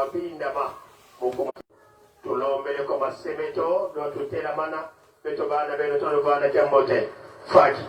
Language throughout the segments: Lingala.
Wabindama mukuma tulombele ko masemeto do tutelamana beto bana beno tolovana kyambote faki.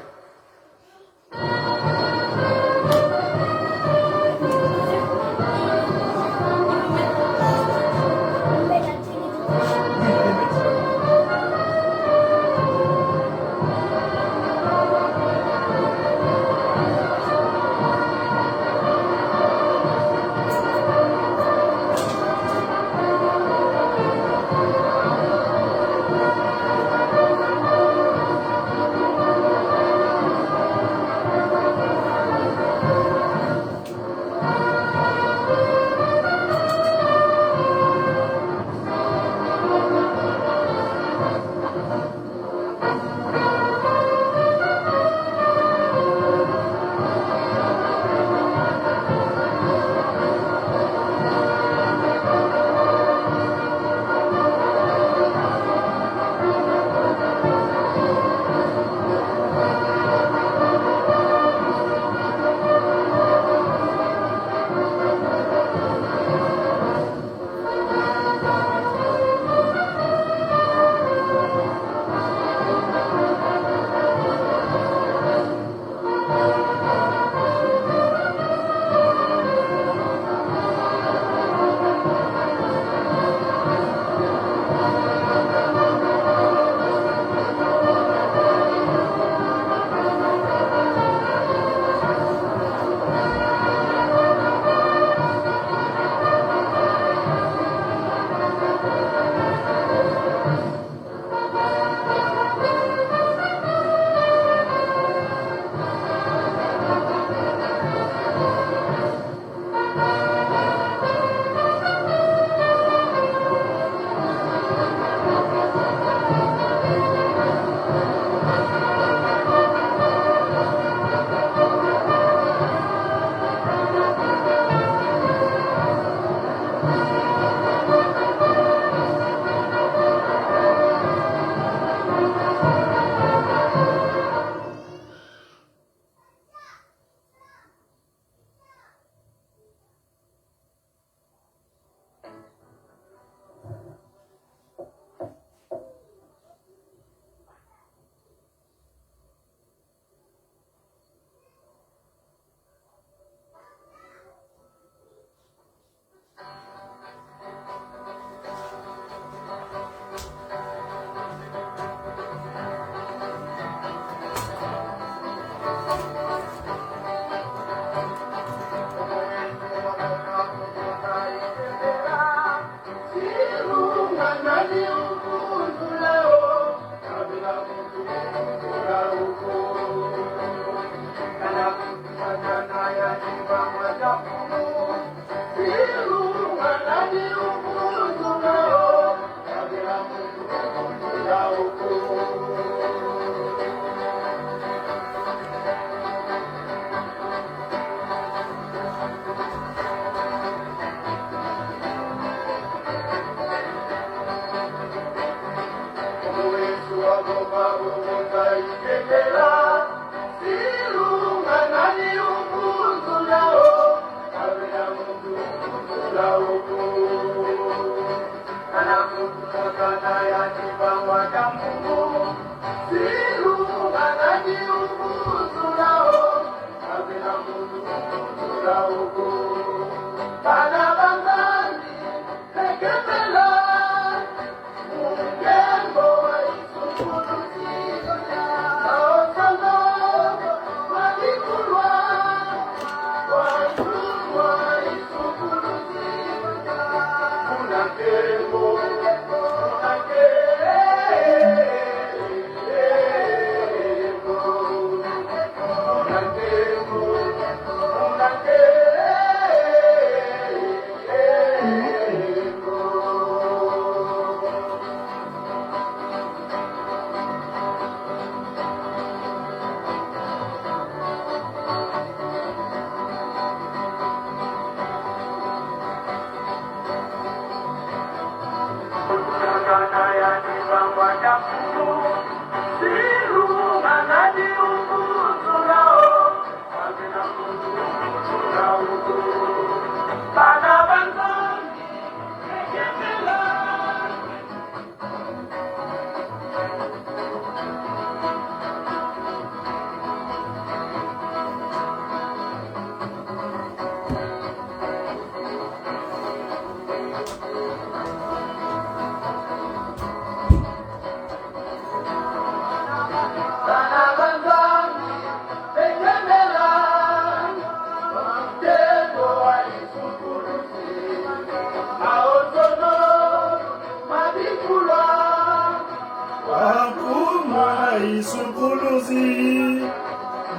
isumvuluzi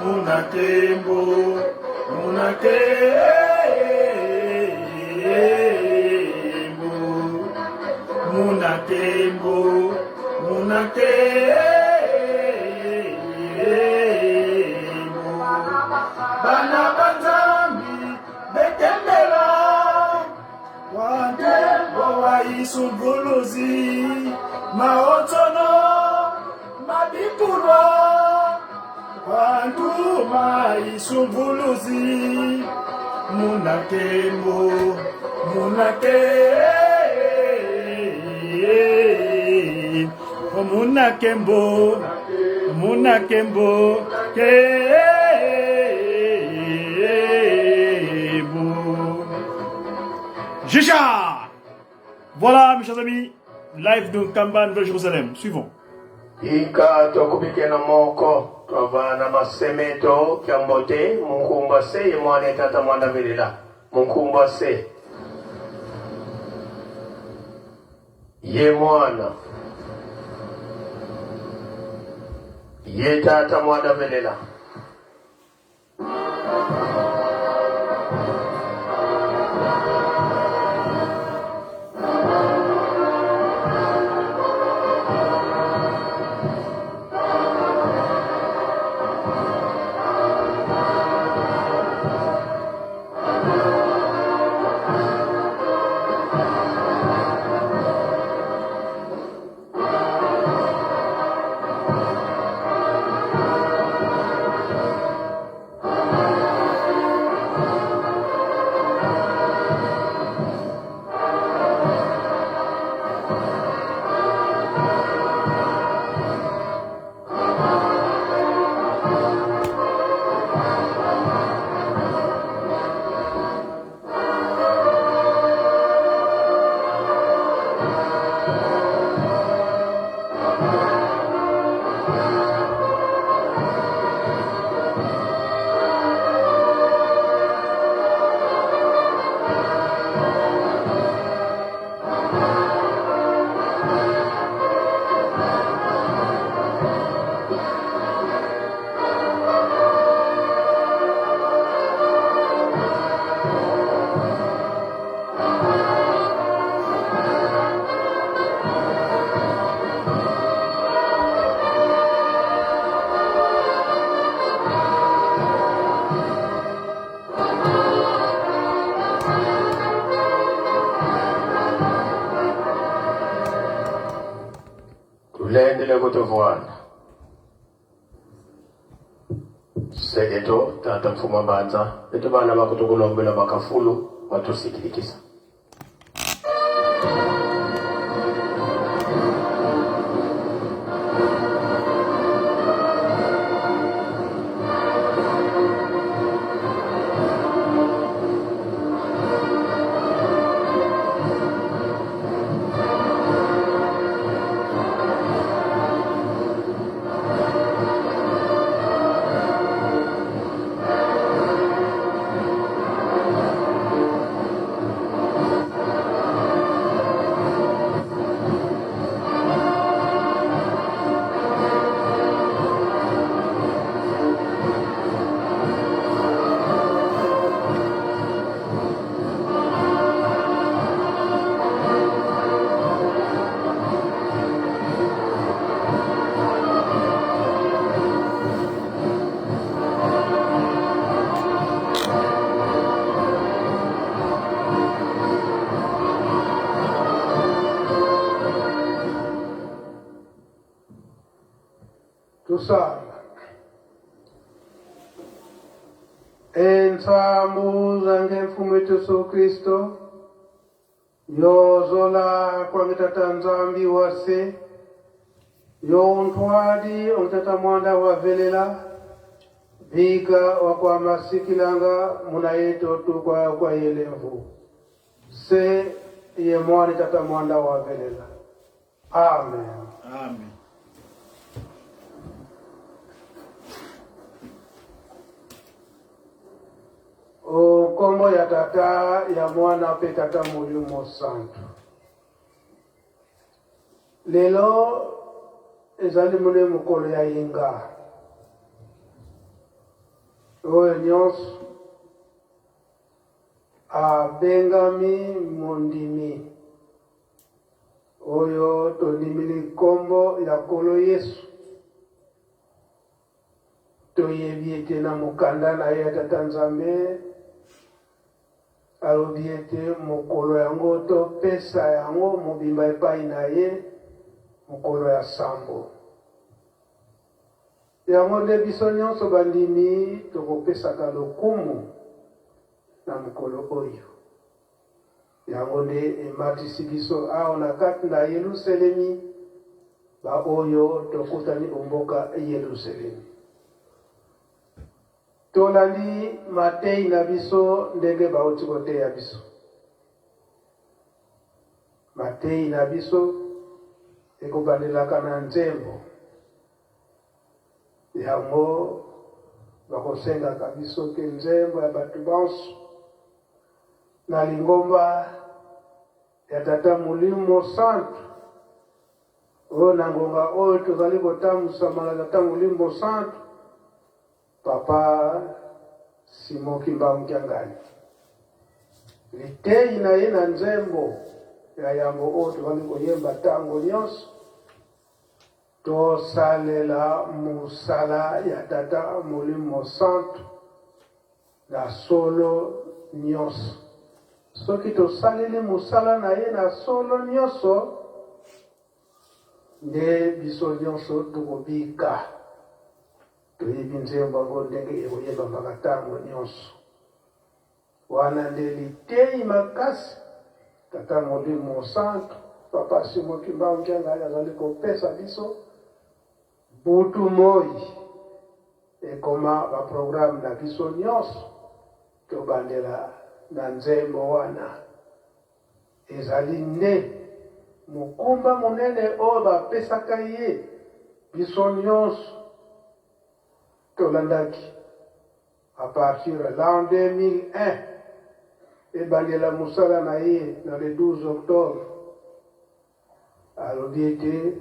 muna kembo muna kembo muna kembo muna kembo bana ba Nzambi bekembela Wantembo wa isumvuluzi maotsono mabikulwa wantuma isumvuluzi muna kembo muna kembo muna kembo muna kembo kembo. Jija. Voilà, mes chers amis, live de Nkamba, Nouvelle-Jérusalem. Suivons. Ika tokubikena moko twavana masemeto kyambote munkumba se ye mwana tata mwana velela munkumba se ye mwana ye tata mwana velela. Tulendele kutovuana seketo tata mfuma mbanza leto bana bakutukulombela bakafulu watusikilikisa. Tusala. Entsamu zange mfumu wetu Yesu Kristo yozola kwa mitata nzambi wase yontwadi omutata mwanda wa velela bika wakwa masikilanga muna yeto tukwa kwa yelemvu se ye mwani tata mwanda wa velela. Amen. Amen. Okombo ya tata ya mwana pe tata molimo santu. Lelo ezali mone mokolo ya yenga. Oyo nyonso abengami mondimi, oyo tondimili nkombo ya Nkolo Yesu, toyebi ete na mokanda na ye ya Tata Nzambe alobi ete mokolo yango topesa yango mobimba epai na ye, mokolo ya sambo. Yango nde biso nyonso bandimi tokopesaka lokumu na mokolo oyo. Yango nde ematisi biso awa na kati na Yelusalemi, baoyo tokutani o mboka Yelusalemi. Tolandi mateyi na biso ndenge bauti koteya biso. Mateyi na biso ekobandelaka na nzembo. Yango bakosengaka biso te nzembo ya bato banso na lingomba ya Tata Molimo Santu, oyo na ngonga oyo tozali kotambwisama na Tata Molimo Santu, Papa Simon Kimbangu Kiangani. Liteyi na ye na nzembo ya yambo oyo tozali koyemba ntango nyonso, Tosalela mosala ya Tata Molimo Mosantu na solo nyonso. Soki tosaleli mosala na ye na solo nyonso, nde biso nyonso tokobika. Toyebi nzembo yango ndenge ekoyembamaka ntango nyonso. Wana nde liteyi makasi Tata Molimo Mosantu, Papa Simon Kimbangu Kiangani azali kopesa biso butu moyi. Ekoma ba programme na biso nyonso tobandela na nzembo wana. Ezali nde mokumba monene oyo bapesaka ye biso nyonso tolandaki. A partir ya l'an 2001, ebandela mosala na ye na le 12 octobre, alobi ete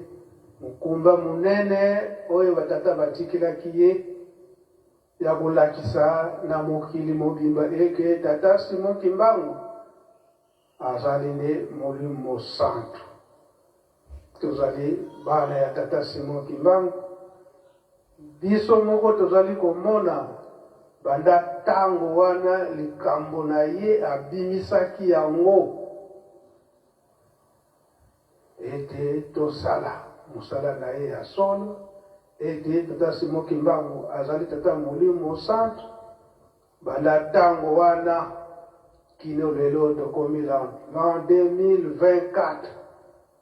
mokumba monene oyo batata batikelaki ye ya kolakisa na mokili mobimba eke Tata Simon Kimbangu azali nde Molimo Mosantu. Tozali bana ya Tata Simon Kimbangu. Biso moko tozali komona banda tango wana likambo na ye abimisaki yango ete tosala mosala na ye ya solo, ete Tata Simon Kimbangu azali Tata Molimo Mosantu. Banda tango wana kino lelo tokomi l'an 2024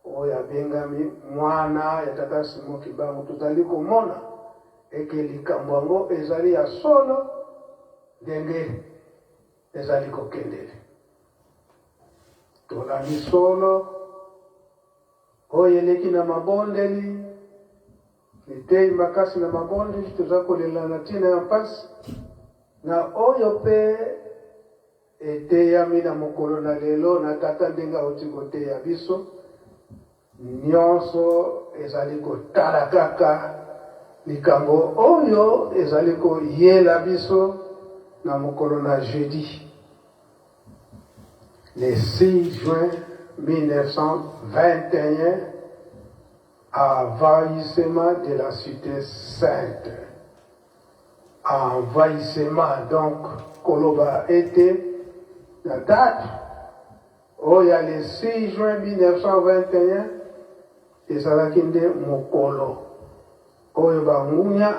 oyo abengami mwana ya Tata Simon Kimbangu, tozali komona eke likambo yango ezali ya solo ndenge ezali kokendele. Tolandi solo oyo eleki na mabondeli, liteyi makasi na mabondeli, toza kolela na ntina ya mpasi na oyo mpe Eteyami na mokolo na lelo na Tata ndenge auti koteya biso. Nionso ezali kotala kaka likambo oyo ezali koyela biso na mokolo na jeudi le 6 juin 1921, envahissement de la cité sainte. Envahissement donc koloba ete na date oyo ya le 6 juin 1921 ezalaki nde mokolo oyo bangunya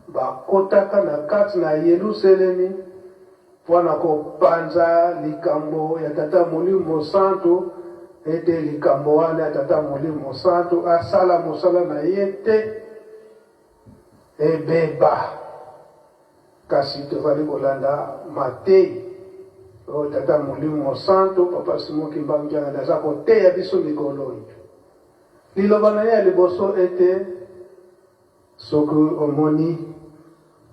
bakotaka na kati na Yelusalemi mpo na kopanza likambo ya Tata Molimo Mosantu, ete likambo wana ya Tata Molimo Mosantu asala mosala na ye te. Ebeba. Kasi tozali kolanda mateyi oyo Tata Molimo Mosantu, Papa Simon Kimbangu Kiangani aza koteya biso mikolo oyo. Liloba na ye ya liboso ete soki omoni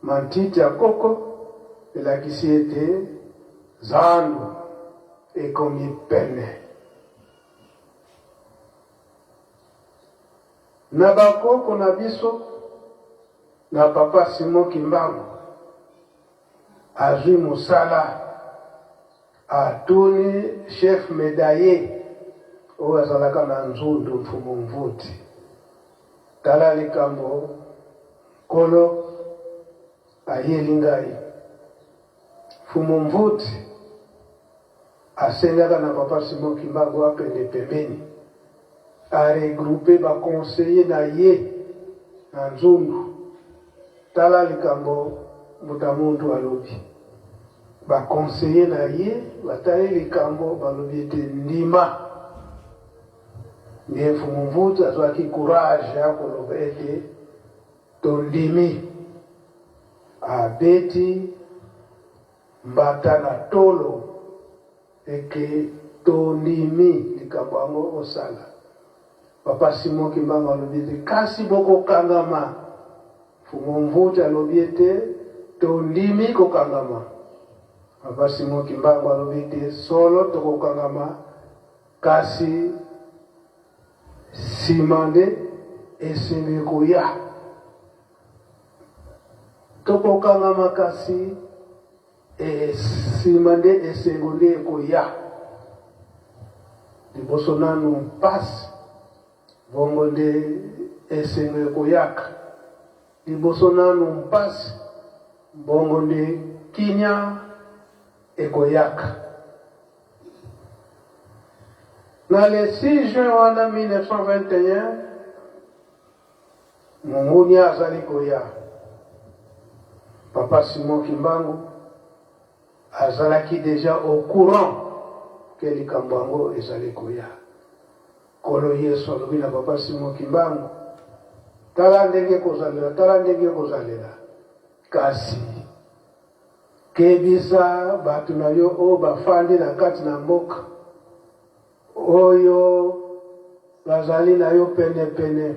mantiti ya koko elakisi ete zandu ekomi pene. Na ba koko na biso na papa Simon Kimbangu. Azwi mosala, atuni chef medaille oyo azalaka na nzundu Mfumu Mvuti, Tala likambo Nkolo ayeli ngai. Mfumu Mvuti asengaka na Papa Simon Kimbangu akende pembeni a regrouper ba conseillers na ye na nzundu. Tala likambo Mbuta Muntu alobi. Ba conseillers na ye batali likambo balobi ete ndima. Nde Mfumu Mvutu azwaki courage ya koloba ete tondimi. Abeti mbata na tolo eke tondimi likambo yango osala. Papa Simon Kimbangu alobi ete kasi bokokangama. Mfumu Mvuti alobi ete tondimi kokangama. Papa Simon Kimbangu alobi ete solo tokokangama kasi sima nde esengo ekoya. Tokokangama kasi sima nde esengo nde ekoya. Liboso nanu mpasi, bongo nde esengo ekoyaka. Liboso nanu mpasi, bongo nde kimia ekoyaka. Na le 6 juin wana 1921, Mongunia azali koya. Papa Simon Kimbangu azalaki dejà au courant que likambo yango ezali koya. Nkolo Yesu alobi na Papa Simon Kimbangu, tala ndenge ekozalela, tala ndenge ekozalela. Kasi kebisa bato na yo oyo bafandi na kati na mboka Oyo bazali na yo penepene,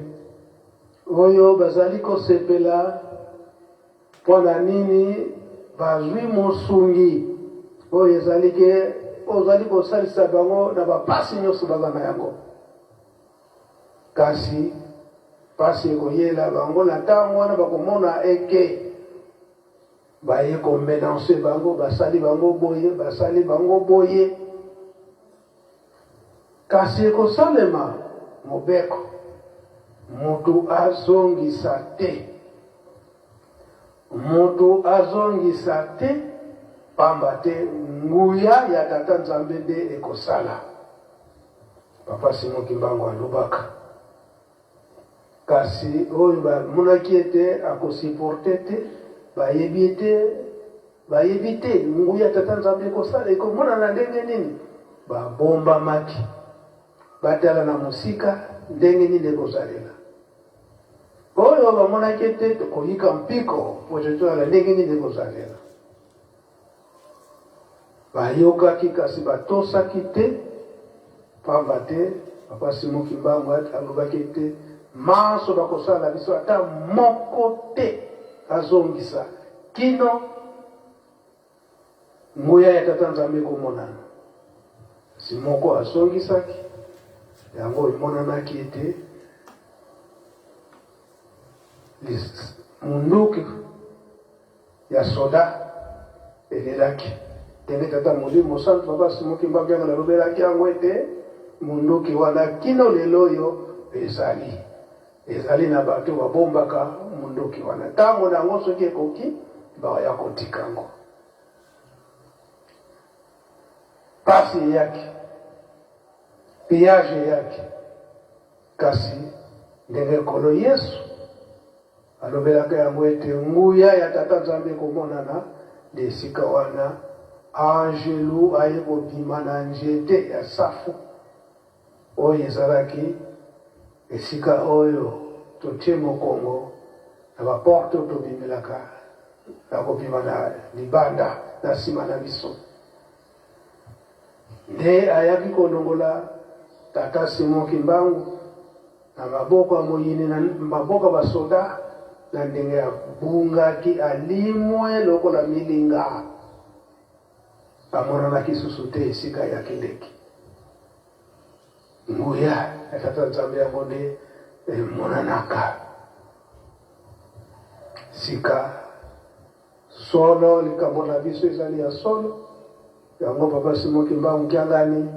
oyo bazali kosepela mpo na nini bazwi mosungi oyo ezali ke ozali kosalisa bango na bapasi nyonso baza na yango. Kasi pasi ekoyela bango na ntango wana bakomona eke baye komenance bango, basali bango boye, basali bango boye. Kasi ekosalema mobeko, mutu azongisa te, mutu azongisa te, pamba te nguya ya Tata Nzambe nde ekosala. Papa Simon Kimbangu alobaka. Kasi oyo bamonaki ete ako supporter te, bayebi ete bayebi te nguya ya Tata Nzambe ekosala ekomonana ndenge nini, babombamaki batala na mosika ndenge nini ekozalela. Oyo bamonaki ete tokoyika mpiko mpo totala ndenge nini ekozalela, Bayokaki kasi batosaki te, pamba te Papa Simon Kimbangu alobaki ete manso bakosala biso ata moko te azongisa kino nguya ya Tata Nzambe ekomonana. Kasi moko azongisaki, yango emonanaki ete munduki ya soda elelaki ndenge Tata Molimo Mosantu Papa Simon Kimbangu Kiangani alobelaki yango ete munduki wana kino lelo oyo ezali ezali na bato babombaka munduki wana ntango na yango soki ekoki bakoya kotika yango. Pasi eyaki, pillage eyaki, kasi ndenge Nkolo Yesu Alobelaka yango ete nguya ya Tata Nzambe ekomonana na esika wana anjelu aye kobima na njete ya safu oyo ezalaki esika oyo totie mokongo na ba porte oyo tobimelaka na kobima na libanda na nsima na biso. Nde ayaki kolongola Tata Simon Kimbangu na maboko ya moyini, na maboko ya basoda, na ndenge abungaki, alimwe lokola milinga, amonanaki susu te esika ye akendeki. Nguya ya Tata Nzambe yango nde emonanaka sika. Solo likambo na biso ezali ya solo. Yango Papa Simon Kimbangu Kiangani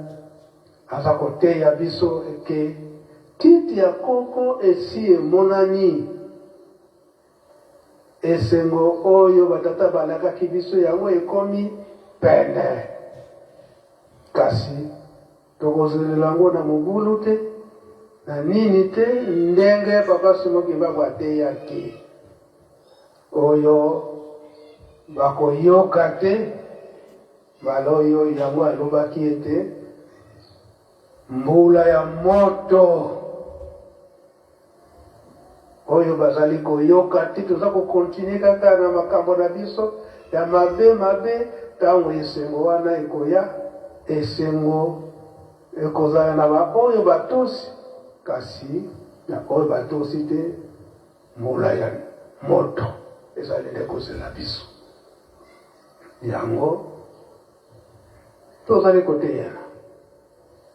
aza koteya biso eke titi ya koko esi emonani. Esengo oyo batata balakaki biso yango ekomi pene. Kasi tokozelela yango na mobulu te, na nini te, ndenge Papa Simon Kimbangu ateyaki. Oyo bakoyoka te mbala oyo yango alobaki ete mbula ya moto oyo bazali koyoka te, toza kokontinue kaka na makambo na biso ya mabe mabe. Ntango esengo wana ekoya, esengo ekozala na baoyo batosi, kasi na oyo batosi te, mbula ya moto ezali nde kozela biso. Yango tozali koteyana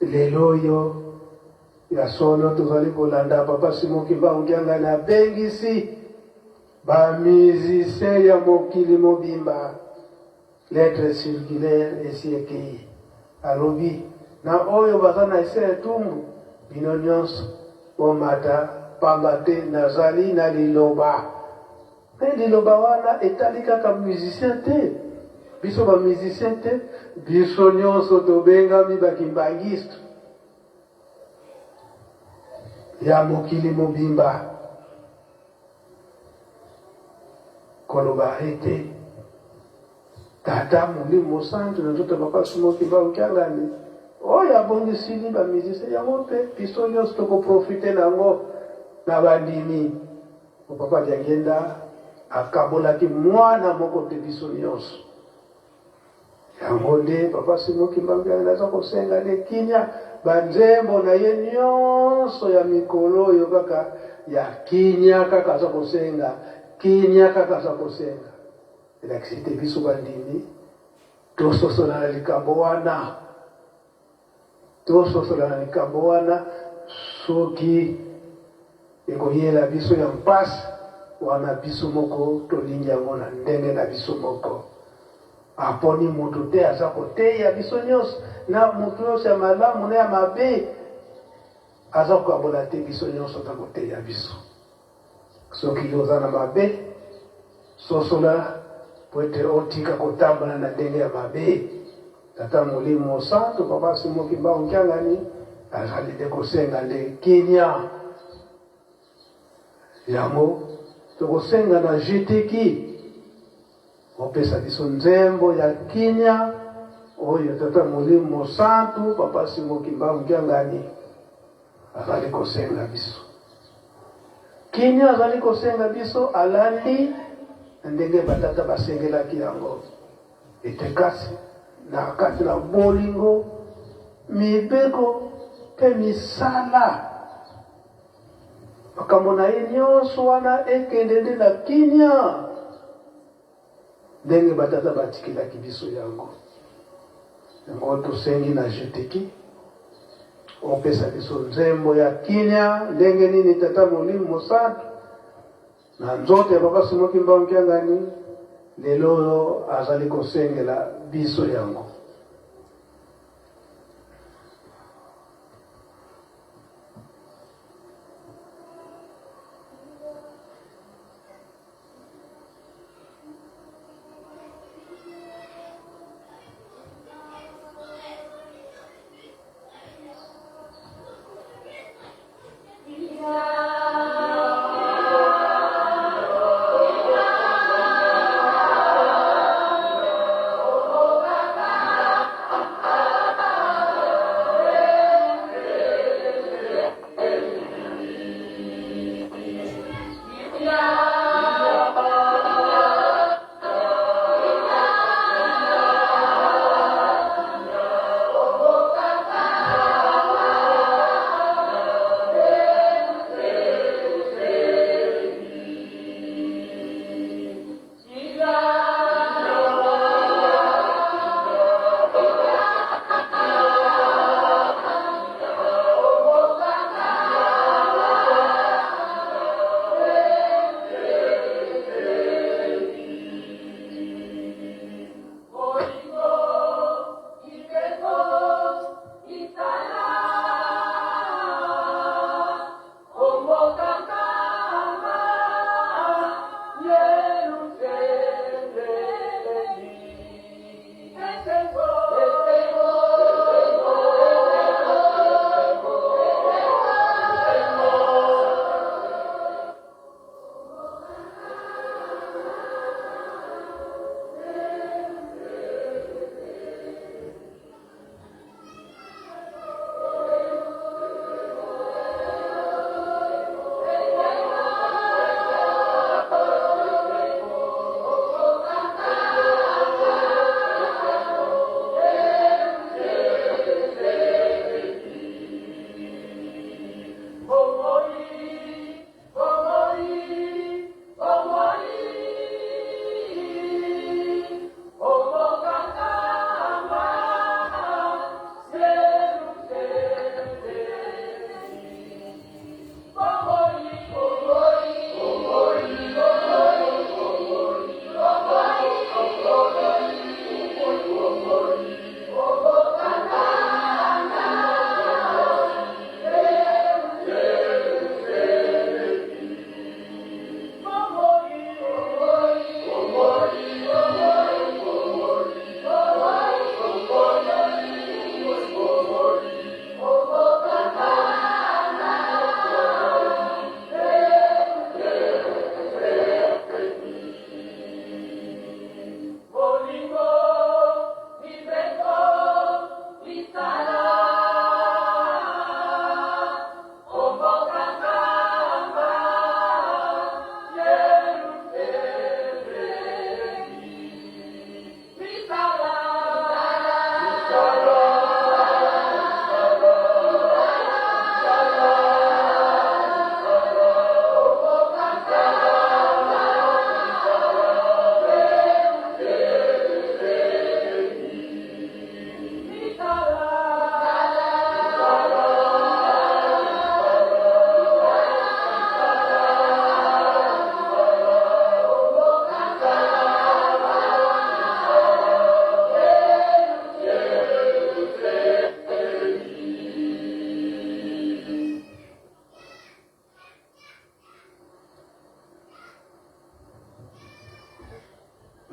lelo oyo. Ya solo tozali kolanda Papa Simon Kimbangu Kiangani abengisi ba musiciens ya mokili mobimba. Lettre circulaire esi ekei. Alobi na oyo baza na ese ya etumbu, bino nyonso bomata, pamba te nazali na liloba. Mais liloba wana etali kaka musicien te, biso ba musicien te, biso nyonso tobengami ba kimbanguiste ya mokili mobimba. Koloba ete Tata Molimo Mosantu na nzoto ya Papa Simon Kimbangu Kiangani oyo abongisili ba musiciens yango mpe biso nyonso tokoprofite na yango na bandimi. Po Papa Diangienda akabolaki mwana moko te biso nyonso. Yango nde Papa Simon Kimbangu Kiangani aza kosenga nde kimia. Ba nzembo na ye nyonso ya mikolo oyo kaka ya kimia kaka aza kosenga, kimia kaka aza kosenga. Elakisi ete biso bandimi tososola na likambo wana, tososola na likambo wana soki ekoyela biso ya mpasi wana, biso moko tolingi yango na ndenge na biso moko. Aponi moto te, aza koteya biso nyonso, na moto nyonso ya malamu na ya mabe aza kokabola te, biso nyonso aza koteya biso. Soki yo oza na mabe, sosola po ete otika kotambola na ndenge ya mabe. Tata Molimo Mosantu, Papa Simon Kimbangu Kiangani azali nde kosenga nde kimia. Yango tokosenga na GTK opesa biso nzembo ya kimia oyo Tata Molimo Mosantu, Papa Simon Kimbangu Kiangani azali kosenga biso. Kimia azali kosenga biso alandi na ndenge batata basengelaki yango ete kasi na kati na bolingo, mibeko mpe misala, makambo na ye nyonso wana ekende nde na kimia ndenge batata batikelaki biso yango. Yango tosengi na Jeteki opesa biso nzembo ya kimia ndenge nini Tata Molimo Mosantu na nzoto ya Papa Simon Kimbangu Kiangani lelo oyo azali kosengela biso yango.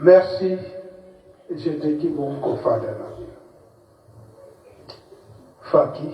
Merci, je te dis bon kofanda na bino. Faki.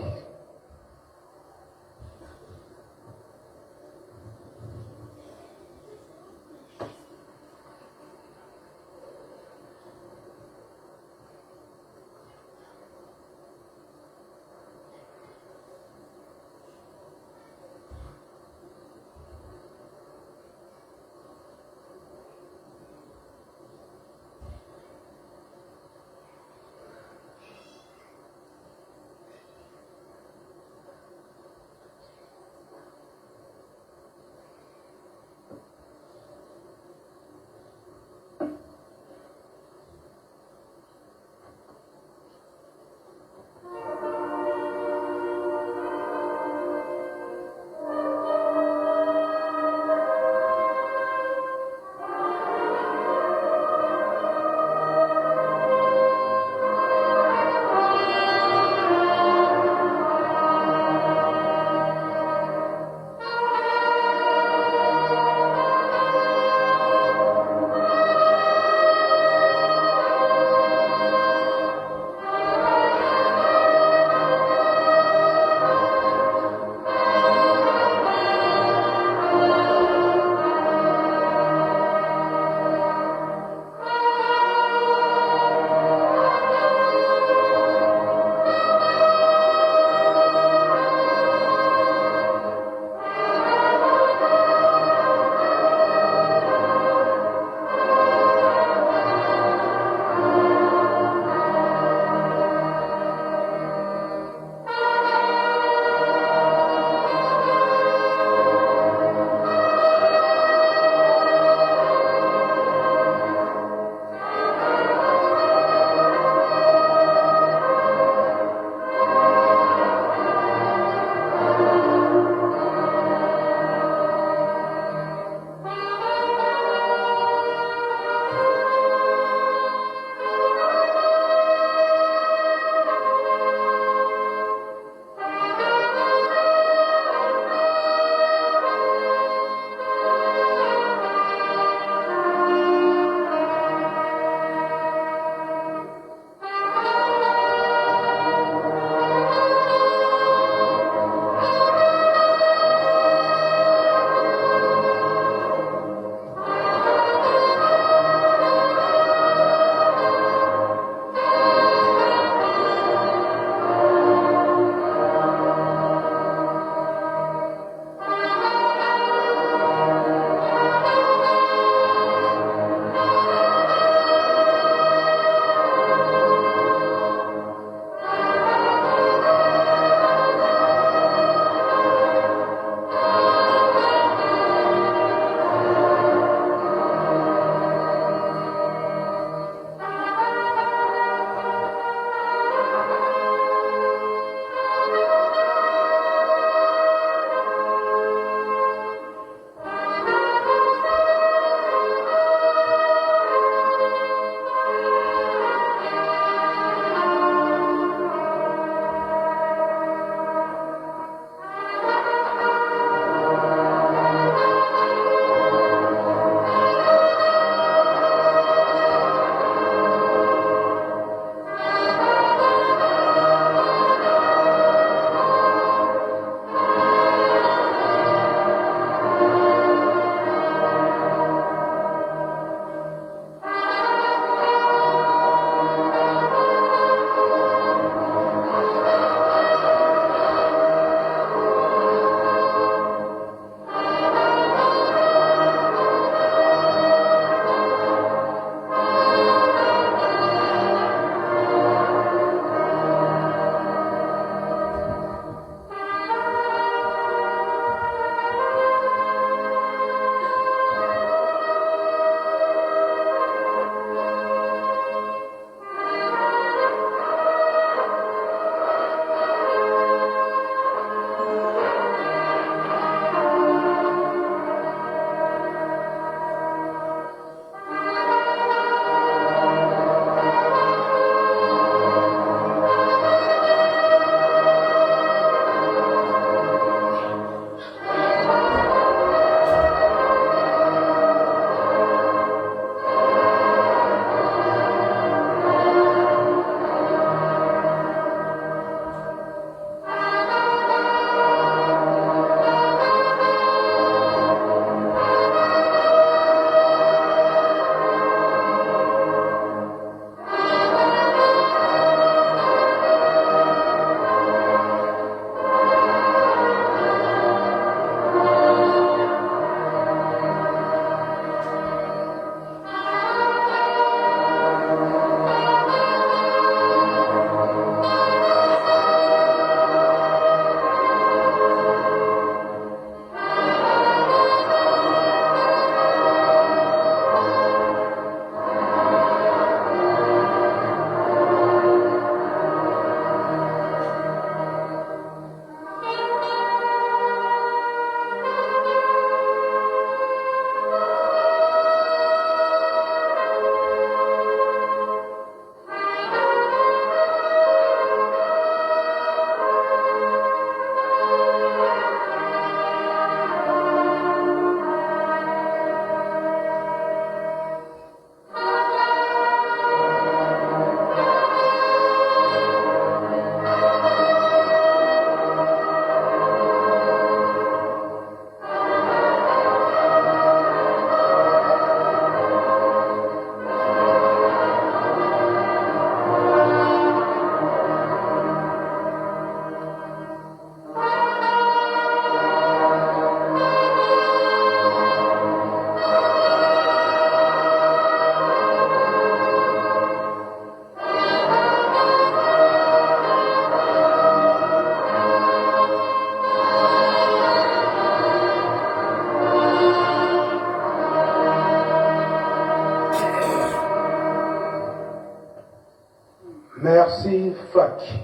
Faki.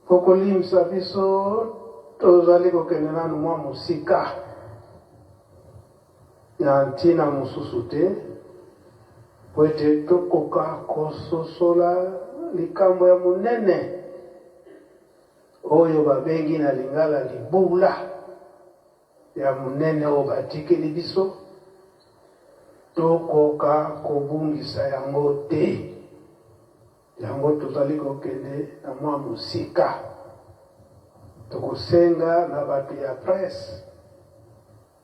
Bokolimbisa biso tozali kokende nanu mwa mosika na ntina mosusu te mpo ete tokoka kososola likambo ya monene oyo babengi na lingala libula ya monene oyo batikeli biso, tokoka kobungisa yango te. Yango tozali kokende na mwa mosika. Tokosenga na bato ya presse.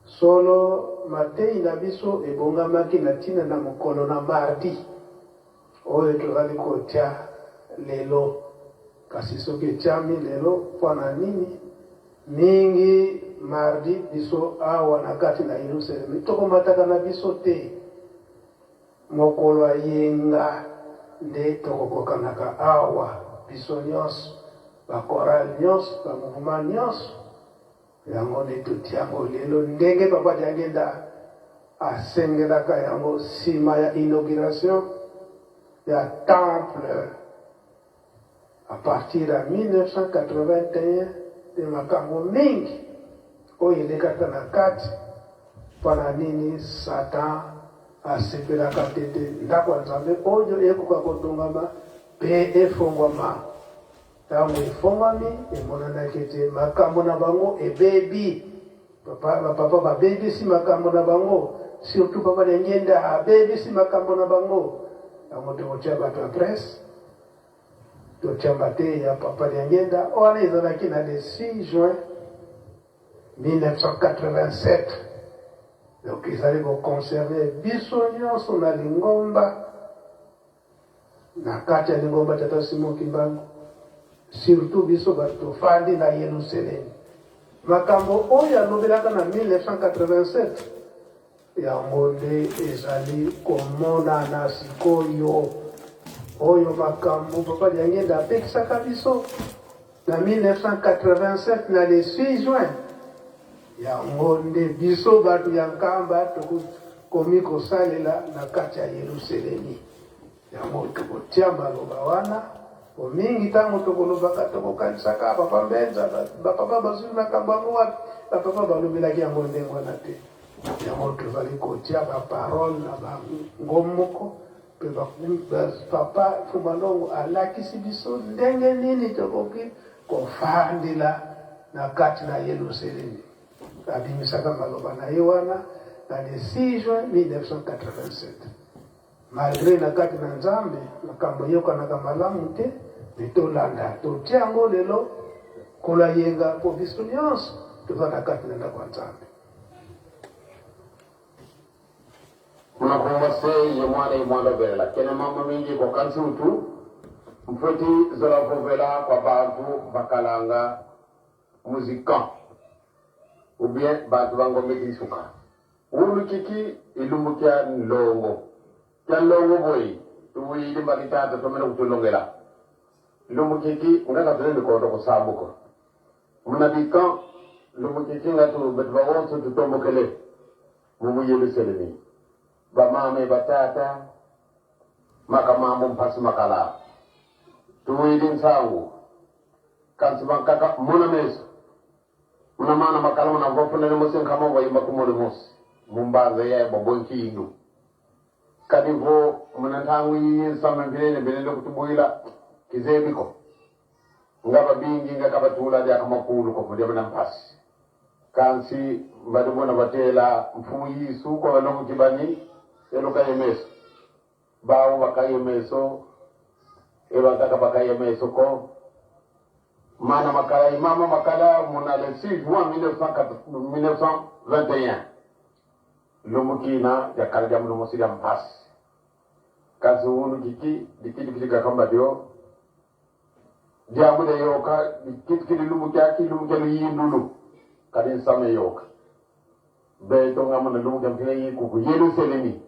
Solo, mateyi na biso ebongamaki na ntina na mokolo na mardi oyo tozali kotia lelo. Kasi soki etiami lelo, mpo na nini mingi mardi biso awa na kati na Yelusalemi tokomataka na biso te? Mokolo ya yenga nde tokokokanaka awa biso nionso, ba chorales nionso, ba mouvements nionso, yango nde totie yango lelo ndenge Papa Diangienda asengelaka yango sima ya inauguration ya temple à partir ya 1981 nde makambo mingi oyo elekaka na kati. Mpo na nini Satan asepelaka te ete ndako ya Nzambe oyo ekoka kotongama mpe efongwama? Ntango efongwami, emonanaki ete makambo na bango ebebi. Papa, bapapa babebisi makambo na bango, surtout papa Diangienda abebisi makambo na bango. Yango tokotia bato ya presse, totia mateya ya papa Diangienda. Wana ezalaki na le 6 juin 1987. Donc ezali ko concerner biso nyonso na lingomba, na kati ya lingomba Tata Simon Kimbangu, surtout biso bato tofandi na Yelusalemi. Makambo oyo alobelaka na 1987 yango nde ezali komonana sikoyo. Oyo makambo Papa Diangienda apekisaka biso na 1987 na le 6 juin, yango nde biso bato ya Nkamba tokomi kosalela na kati ya Yelusalemi. Yango tokotia maloba wana po mingi ntango tokolobaka tokokanisaka papa Mbenza, bapapa bazwi makambo yango wapi? Bapapa balobelaki yango ndenge wana te. Yango tozali kotia baparole na bango moko mpe papa Fumalongo alakisi biso ndenge nini tokoki kofandela na kati na Yelusalemi. Abimisaka maloba na ye wana na le 6 juin 1987. Malgre na kati na Nzambe makambo eyokanaka malamu te, mais tolanda totia yango lelo kola yenga mpo biso nyonso toza na kati na ndako ya Nzambe. Kuna kumba se ye mwana ye mwana vela kene mama mingi ko kansutu mfoti zola vovela kwa bantu bakalanga musican ou bien bantu bangombe kisuka Ulu kiki ilumbu kya nlongo kya nlongo boyi tuwili mbaki tata tomene kutulongela lumbu kiki nga katule likondo kusambuko muna bikan lumbu kiki nga tu betu bawonso tutombokele mumu Yerusalemi bamame batata makamambo mpasi makala tuwili nsangu kansi bankaka muna meso Muna mana makala muna vofuna ni musi nkama voyimba kumuli musi mumbanza yaye bobo nkindu kadi vo muna ntangu yiyi nsama mpilene bilende kutubwila kizebiko nga babingi nga kabatula dyaka makulu ko mudya muna mpasi kansi mbadi bona batela mfumu yisu kwa balongo kibani eluka yemeso bawo bakaye meso ebantaka bakaye meso ko Mana makala imama makala muna le 6 juin 1921 lumukina jakala jamu lumosi ja mpasi kasi wunu kiki dikidikidi kakamba dio jamu de yoka dikidikidi lumukyaki lumukya luyindulu kadi nsame yoka beto ngamuna lumukya mpina yikuku Yerusalemi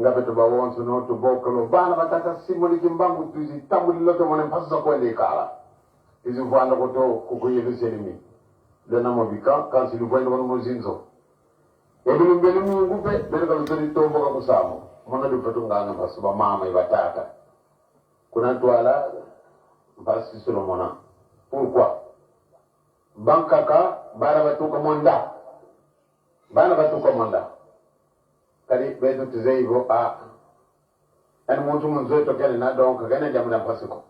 nga beto bawonso no tubokolo bana batata simoni kimbangu tuzitambulilo tomone mpasi za kwenda ikala izivwanda koto kuku Yerusalemi lena mobika kansi luvwenda kono muzinzo ebilumbeli mungu pe bene kaluzeli tomboka kusamo mona lufetu nganga mpasi bamama ibatata. Kuna twala mpasi Solomona. Pourquoi? Bankaka bana batuka monda. Bana batuka monda. Kadi betu tuzeivo a en muntu munzoito kene na donc kene jamu na mpasiko.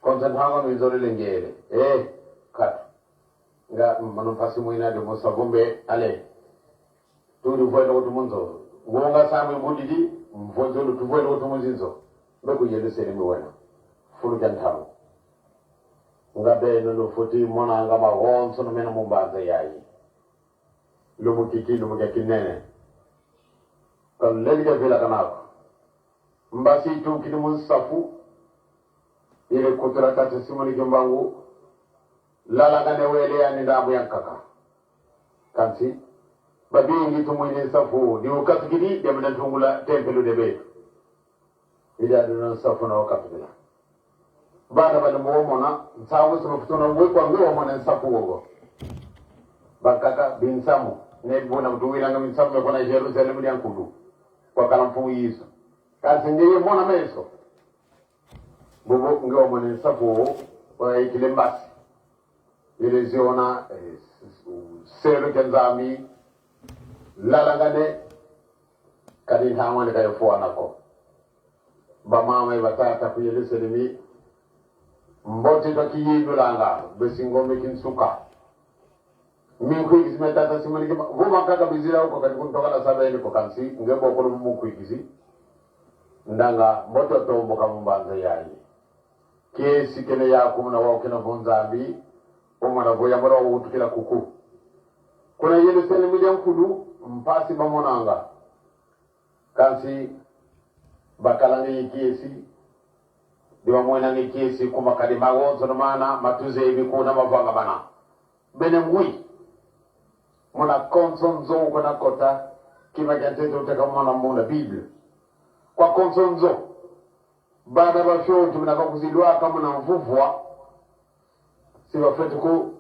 Konsentango minzolele ngele. Eh kat. Nga mano mpasi muina de musavumbe ale. Turi voilo kutu munzo. Ngonga samwe budidi mvonzolo tuvoilo kutu munzinzo. Mbeku Yerusalemu wena. Fulu kentalo. Nga beno lufuti mona nga magonso no mena mumbanza yayi. Lumukiki lumukeki nene. Kan lelike vila kanako. Mbasi tu kini munsafu. Ile kutura tata simoni kimbangu. Lalanga ne wele yani ndamu yankaka. Kansi. Babingi tumwini nsafu. Ni ukatukidi demna tungula tempelu debetu. Ida dunan safu na wakatukila. Bana bali muwomona nsamu simafutuna wekwa nge womona nsafu wogo. Bakaka binsamu. Ne bona mtuwilanga minsamu mekona Jerusalem lyankudu. Kwa kala mfumu Yesu. Kansi ngeye mona meso. Bubu nge womona nsafu wogo. Kwa ikile mbasi. Ile ziona selo kenzami lalangane kadi ntangwane kayo fuanako. Bamama batata ku Yerusalemi mboti to kiyindulanga besingombe kinsuka min kuigisi me tata simoni kima vuma kaka bizira uko kati kuntoka na sabeni ko kansi ngebo kono mu kuigisi ndanga mboto tombo kamumbanza yayi kesi kene yakumuna wao kena vunzambi omwana voya mbora wutukila kuku kuna Yerusalemu lyankudu mpasi bamonanga kansi bakalanga ikiesi diwamwenanga ikiesi kumakadi magonzo no mana matuze ebikuna mavanga bana bene ngui muna konso nzo kuna kota kima kyanteto uteka mwana muna Bible kwa konso nzo bana bafyotu muna kakuzilwaka muna mvuvwa sibafetu ku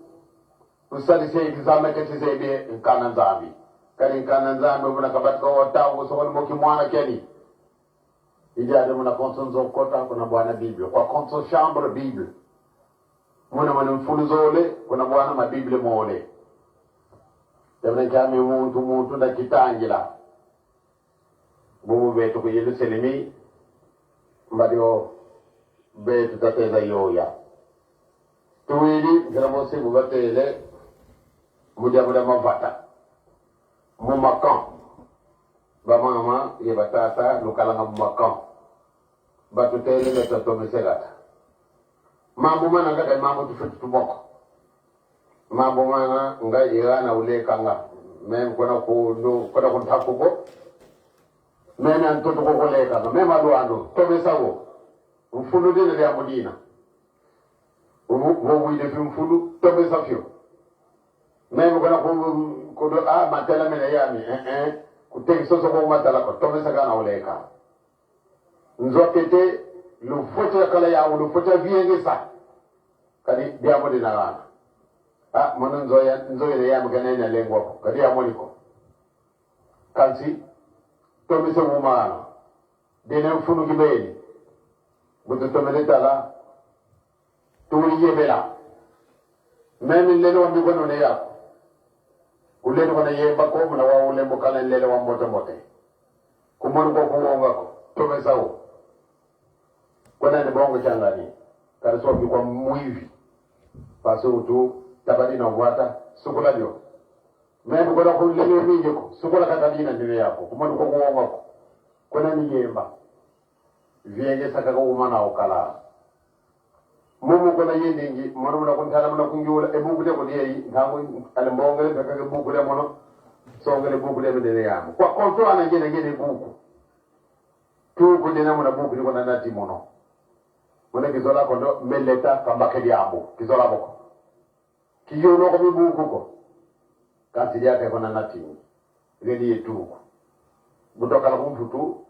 usalise exame kachizebe nkana nzambi kali nkana nzambi muna kabatika watangu sokoni moki mwana keni ijade muna konso nzo kota kuna bwana Bible kwa konso chambre Bible muna mwana mfulu zole kuna bwana ma Bible mole yabona kyami muntu muntu ndakitangila bubu betu ku Yerusalemi mbadio betu tateza yoya tuwili nkira bose bubatele mujabuda mavata mumakan bamama ye batata lukalanga mumakan batutele betatomeselata mambo mana ngada mambo tufutu tuboko mambo mana nga irana ulekanga mem kona ku no kona ku takuko meme antoto ko kolekanga meme aluando tomesawo mfulu dina lya mudina wo wile fi mfulu tomesa fyo meme kona ku ku a matela mene yami eh eh kutekisoso ko matala ko tomesa kana uleka nzokete lufoto kala ya lufoto viengesa kadi diamo dina wana ah mono nzoya nzoya ya mgana na lengwa ko kadi amoniko kansi tomise wumana dene mfunu kibeni butu tomele tala tuli yebela meme lelo wambi kono ne yako kulelo kona yemba ko muna wa ulembo kala lelo wa mbote mbote kumonu ko kuwonga ko tomesawo kona ne bongo changani kali so kwa mwivi paso utu tabadi na wata sukula dio meme kona kulelo minje ko sukula katalina ndine yako kumonu ko kuwonga ko kona ni yemba vienge saka ko umana okala mumu kona yendingi mono mona kuntala mona kungiwula ebukule ko diyi ntango ale mbongele kaka bukule mono songele bukule mede yamo kwa konto ana ngene ngene buku tuku dena mona buku ni kona nati mono mona kizola kondo meleta kambake diambo kizola boko kiyulo ko bibuku ko kasi yake kona nati ngene tuku butoka kumfutu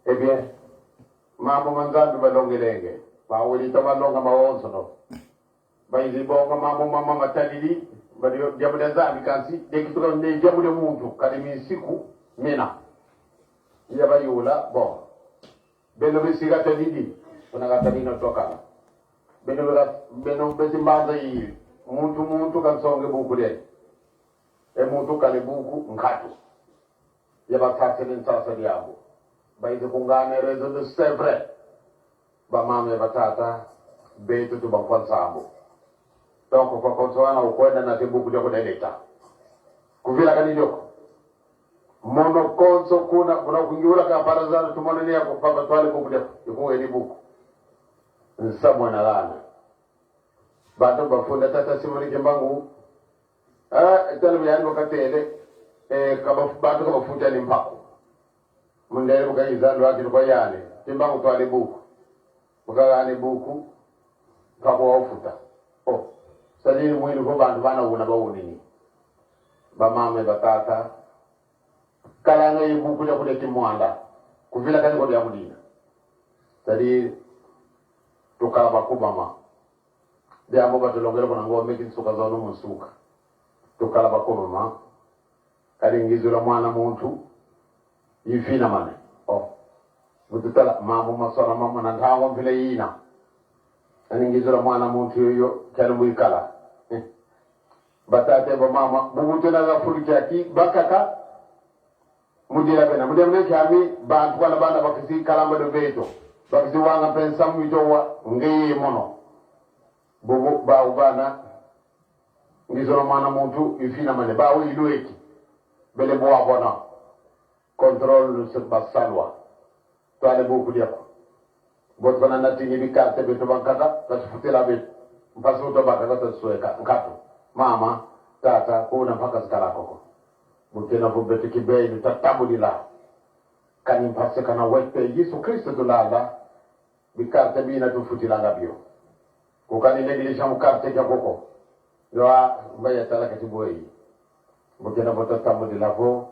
eh bien mambo manzambi balongelenge bawulita balonga mawonso no bayizi bonga mambo mama matalili bali jamu ya nzambi kansi dekituka ne jamu ya muntu kali misiku mina ya bayula bon beno bisiga talili Kuna katalino tokala. Beno beno bezimbanza yi muntu muntu kansonge buku lye. E muntu kale buku nkatu. Yabatsatse nentsasa lyabo. Baize kungane rezo de c'est vrai. Bamame batata betu tubankwansambo. Donc kwa konsoana ukwenda na tibuku lya kudeleta. Kuvila kanilyoko. Mono konso kuna kuna kungiula ka barazana tumonene yako papa twale buku lyako. Ikuwe buku. Nsamwe na lana. Bantu bafunda tata simoni kimbangu. Eh tala byando katele eh kaba bantu kabafuta ni mpako. Mundele bukayizando akili kwa yale. Kimbangu twale buku. Bukagane buku. Mpako waufuta. Oh. Sadini mwini ko bantu bana una bawunini. Bamame batata. Kalanga ibuku lya kuleti mwanda. Kuvila kani kwa mudina. Sadi tukala bakubama. Byambo batulongela kuna ngombe kinsuka zono musuka. Tukala bakubama. Kali ngizula mwana muntu. Yifina mane. Oh. Mututala mambo masona mamo na ntango mpile yina. Ani ngizula mwana muntu yoyo kyali mwikala. Batate ba mama bubuto na gafuru kyaki bakaka mudira bena mudira bena kyami bantu bana bana bakisi kalamba do beto bakisi wanga pensa mwito wa ngeye mono bubu ba ubana ngizolo mwana muntu ifina mane bawo ilueki bele boa bona contrôle se basalwa twale buku lyako bot bana natingi bikarte beto bankaka katufutela beto mpasi uto bakaka tasueka nkatu mama tata kuna mpaka zikala koko butena vo beto kibei tatabulila kani mpase kana wete Yesu Kristo tulala bikarte bina tufutilanga bio kukani neglisha mukarte kya koko doa mbaya tala katiboi butena vo tatabulila vo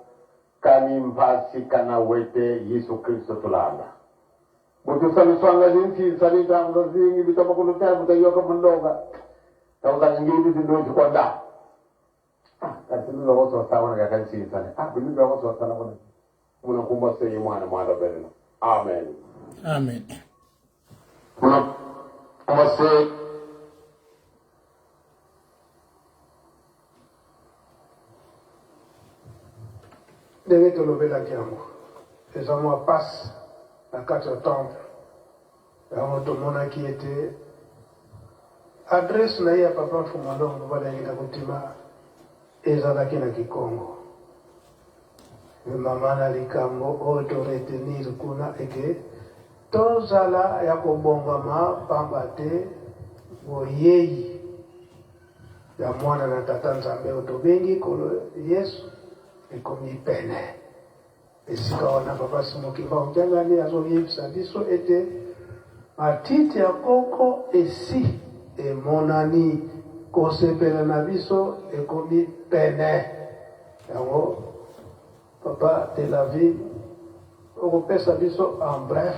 kani mpasi kana wete Yesu Kristo tulala butusaliswanga zinsi salitanga zingi bitamakuluta butayoka mundoga tawuza ngibi zindochi kwanda ah kati loko so sawana ka kansi sane ah bili loko so sana kona muna kumba seyi mwana mwana berena amen. Amen. Muna kumba seyi. Ndenge tolobelaki yango eza mwa pasi na kati ya temple yango tomonaki ete adresse na ye ya papa Mfumu Longo balangela kotima ezalaki na Kikongo. Mama na likambo oyo to retenir kuna eke tozala ya kobongama pamba te boyei ya mwana na tata Nzambe oyo tobengi Nkolo Yesu ekomi pene. Esika wana papa Simon Kimbangu Kiangani azoyebisa biso ete matiti ya koko esi emonani, kosepela na biso ekomi pene. Yango papa de la ville okopesa biso en bref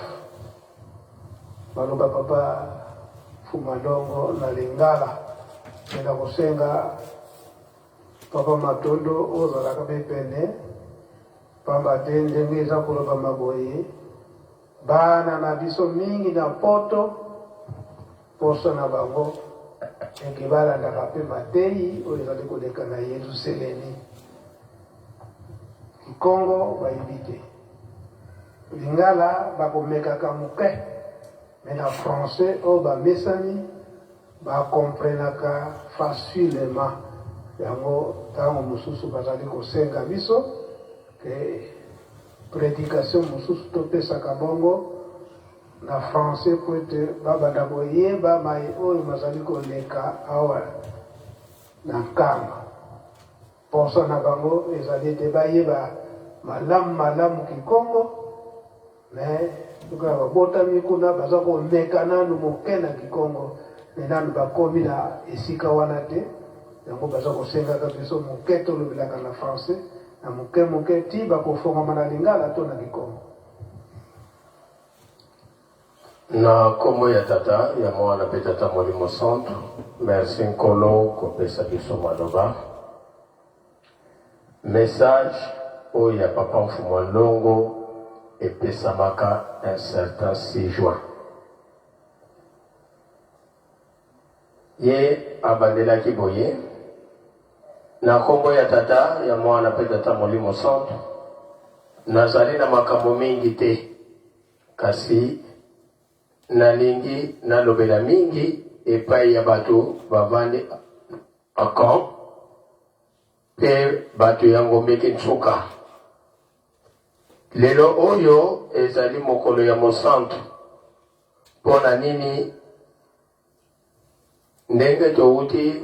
baloba papa Fumalongo na lingala ena kosenga papa Matondo ozalaka mpe pene pamba te ndenge eza koloba maboye bana na biso mingi na poto poso na bango eke balandaka mpe matei oyo ezali koleka na Yerusalemi. Kikongo bayebi te, lingala bakomekaka moke, me na français oyo bamesani bakomprenaka facilement. Yango ntango mosusu bazali kosenga biso ke prédication mosusu topesaka bongo na français po ete babanda koyeba mai oyo bazali koleka awa na Nkamba. Poso na bango ezali ete bayeba malamu malamu Kikongo, me lokola babotami kuna baza komeka nanu moke na Kikongo, me nanu bakomi na esika wana te. Yango baza kosengaka biso moke tolobelaka na français na moke moke ti bakofongama na lingala to na Kikongo. Na kombo ya tata ya mwana mpe tata molimo santu, merci Nkolo kopesa biso maloba. Message oyo ya papa Mfumu Longo epesamaka un certain 6 juin. Ye abandelaki boye, Na nkombo ya Tata, ya Mwana mpe Tata Molimo Santu, nazali na makambo mingi te, kasi nalingi nalobela mingi epai ya bato bavandi Akan mpe bato ya Ngombe Kinsuka. Lelo oyo ezali mokolo ya mosantu. Mpo na nini? Ndenge towuti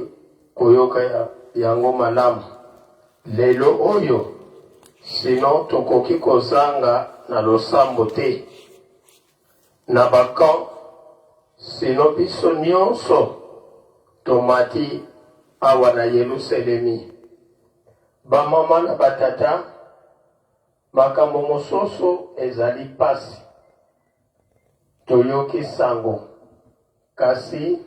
koyoka yango malamu lelo oyo, sinon tokoki kozanga na losambo te na ba camps, sinon biso nionso tomati awa na Yeluselemi. Ba mama na ba tata, makambo mosusu ezali pasi. Toyoki sango, kasi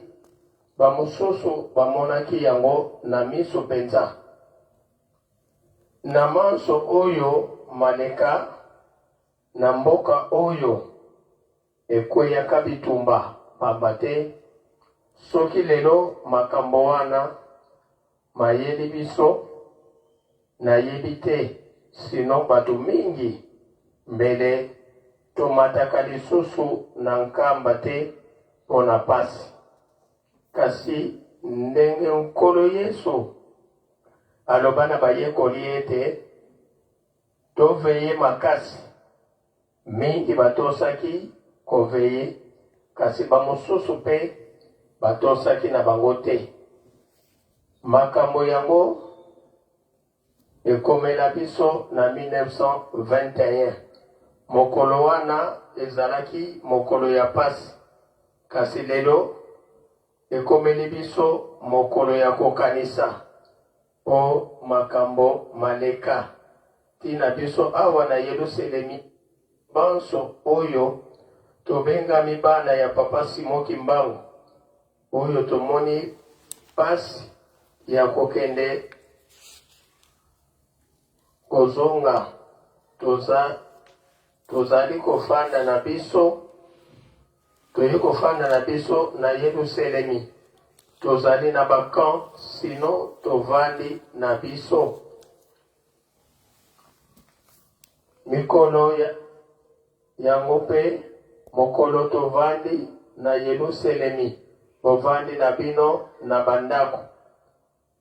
bamosusu bamonaki yango na miso penza. Na manso oyo maleka na mboka oyo ekweyaka bitumba, pamba te soki lelo makambo wana mayeli biso, nayebi te sinon bato mingi mbele tomataka lisusu na Nkamba te mpo na pasi. Kasi ndenge Nkolo Yesu aloba na bayekoli ete toveye makasi, mingi batosaki koveye, kasi bamosusu mpe batosaki na bango te. Makambo yango ekomela biso na 1921. Mokolo wana ezalaki mokolo ya pasi, kasi lelo ekomeli biso mokolo ya kokanisa mpo makambo maleka ntina biso awa na Yeluselemi. Banso oyo tobengami bana ya Papa Simon Kimbangu, oyo tomoni pasi ya kokende kozonga, toza tozali kofanda na biso, toye kofanda na biso na Yeluselemi, tozali na ba camp, sinon tovandi na biso. Mikolo yango mpe mokolo tovandi na Yeluselemi, bovandi na bino na bandako,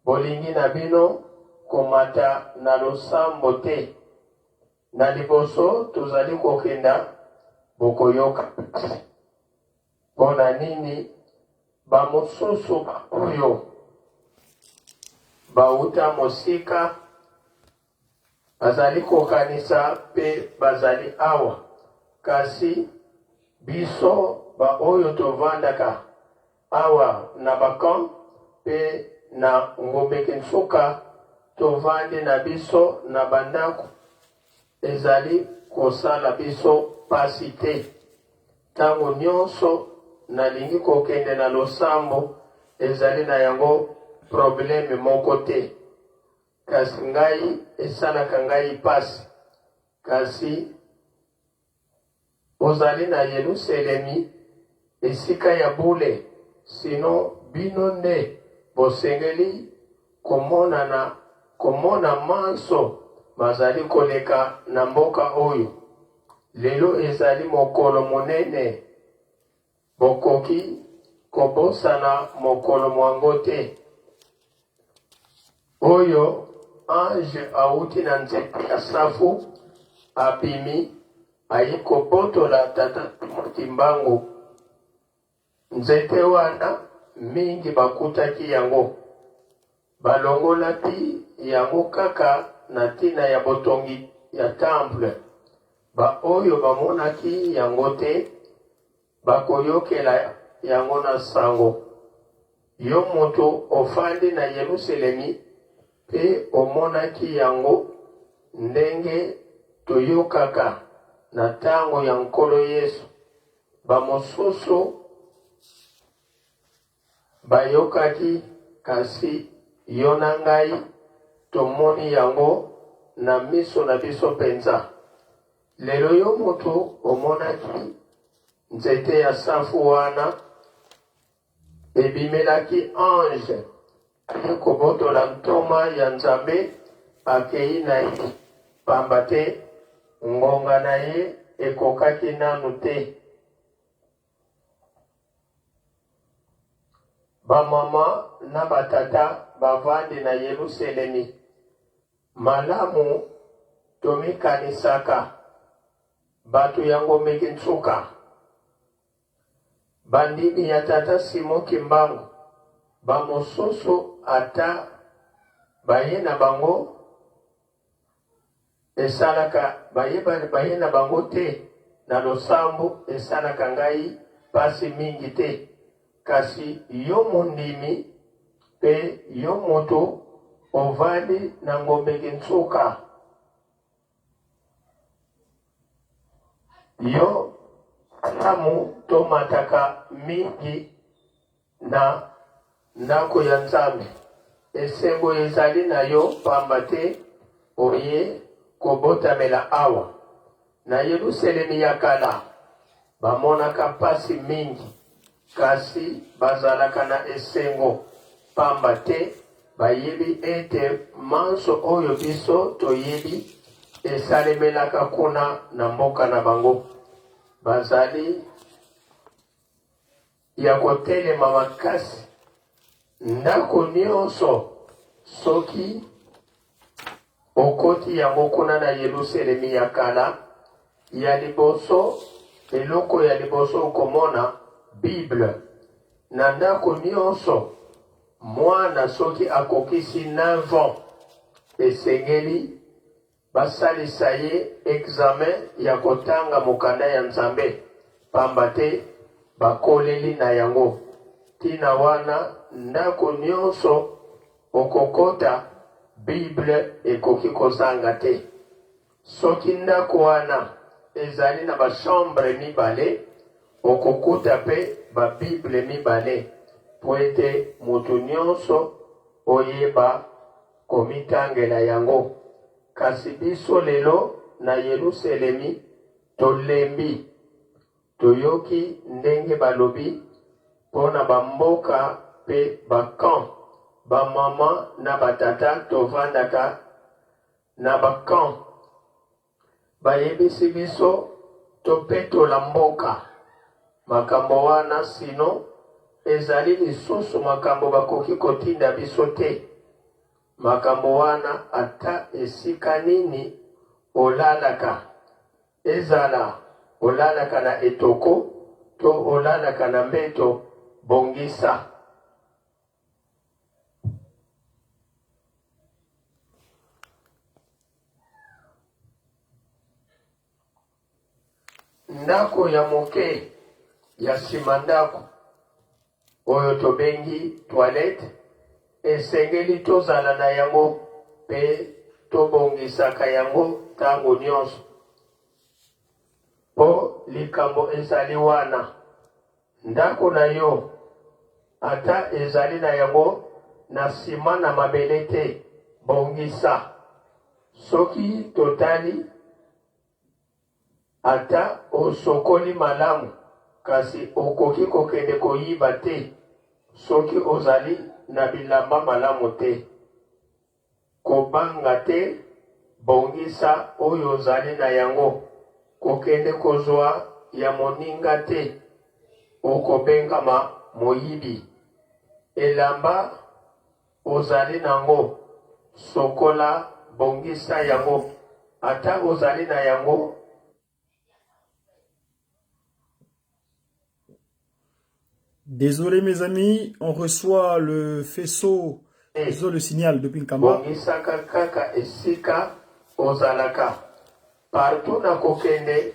bolingi na bino komata na losambo te. Na liboso tozali kokenda, bokoyoka mpasi. Mpo na nini bamosusu oyo bauta mosika bazali kokanisa mpe bazali awa, kasi biso baoyo tovandaka awa na ba camps mpe na Ngombe Kinsuka tovandi na biso na bandako, ezali kosala biso pasi te? Ntango nionso nalingi kokende na losambo, ezali na yango probleme moko te. Kasi ngai, esalaka ngai mpasi. Kasi bozali na Yeluselemi, esika ya bule, sinon bino nde bosengeli komonana, komona manso mazali koleka na mboka oyo. Lelo ezali mokolo monene, bokoki kobosana mokolo mwango te. Oyo ange awuti na nzete ya safu abimi, aye kobotola tata Kimbangu. Nzete wana mingi bakutaki yango, balongolaki yango kaka na tina ya botongi ya temple. Ba oyo bamonaki yango te bakoyokela yango na sango. Yo moto ofandi na Yeluselemi pe omonaki yango ndenge toyokaka na tango ya Nkolo Yesu, Bamosusu bayokaki, kasi yo na ngai tomoni yango na miso na biso mpenza. Lelo yo moto omonaki nzete ya safu wana. Ebimelaki ange aye kobotola ntoma ya Nzambe akei na ye, pamba te ngonga na ye ekokaki nanu te. Bamama na batata bavandi na Yeluselemi. Malamu tomikanisaka bato ya Ngombe Kinsuka. Bandimi ya tata Simon Kimbangu ba mosusu ata baye na bango esalaka baye baye na bango te na losambo esalaka ngai pasi mingi te kasi yo mondimi pe yo moto ovandi na Ngombe Kinsuka Yo malamu tomataka mingi na ndako ya Nzambe. Esengo ezali na yo pamba te oye kobotamela awa. Na Yelusalemi ya kala, bamonaka mpasi mingi, kasi bazalaka na esengo pamba te Bayebi ete manso oyo biso toyebi esalemelaka kuna na mboka na bango. Bazali ya kotelema makasi. Ndako nionso soki okoti yango kuna na Yeluselemi ya kala, ya liboso, eloko ya liboso okomona, Bible. Na ndako nionso, mwana soki akokisi 9 ans, esengeli basalisa ye examen ya kotanga mokanda ya Nzambe, pamba te bakoleli na yango. Tina wana, ndako nionso Okokota, Bible ekoki kozanga te. Soki ndako wana ezali na ba chambres mibale, okokuta pe ba Bibles mibale po ete mutu nionso oyeba komitangela yango. Kasi biso lelo na Yeluselemi tolembi. Toyoki ndenge balobi po na ba mboka pe ba camps, ba maman na ba tata tovandaka na ba camps bayebisi biso topetola mboka, makambo wana sinon ezali lisusu makambo bakoki kotinda biso te, makambo wana ata esika nini olalaka Ezala olalaka na etoko to olalaka na mbeto, bongisa. Ndako ya moke ya sima ndako, oyo tobengi toilette, esengeli tozala na yango pe tobongisaka yango tango nionso. Po likambo ezali wana, ndako na yo, ata ezali na yango na sima na mabele te, bongisa. Soki totali. Ata osokoli malamu, kasi okoki kokende koyiba te soki ozali na bilamba malamu te. Kobanga te, bongisa oyo ozali na yango. Kokende kozwa ya moninga te, okobengama moyibi. Elamba ozali nango, sokola, bongisa yango, ata ozali na yango. Désolé mes amis, on reçoit le faisceau, désolé le signal depuis Nkamba. Bongisaka kaka esika ozalaka. Partout nakokende,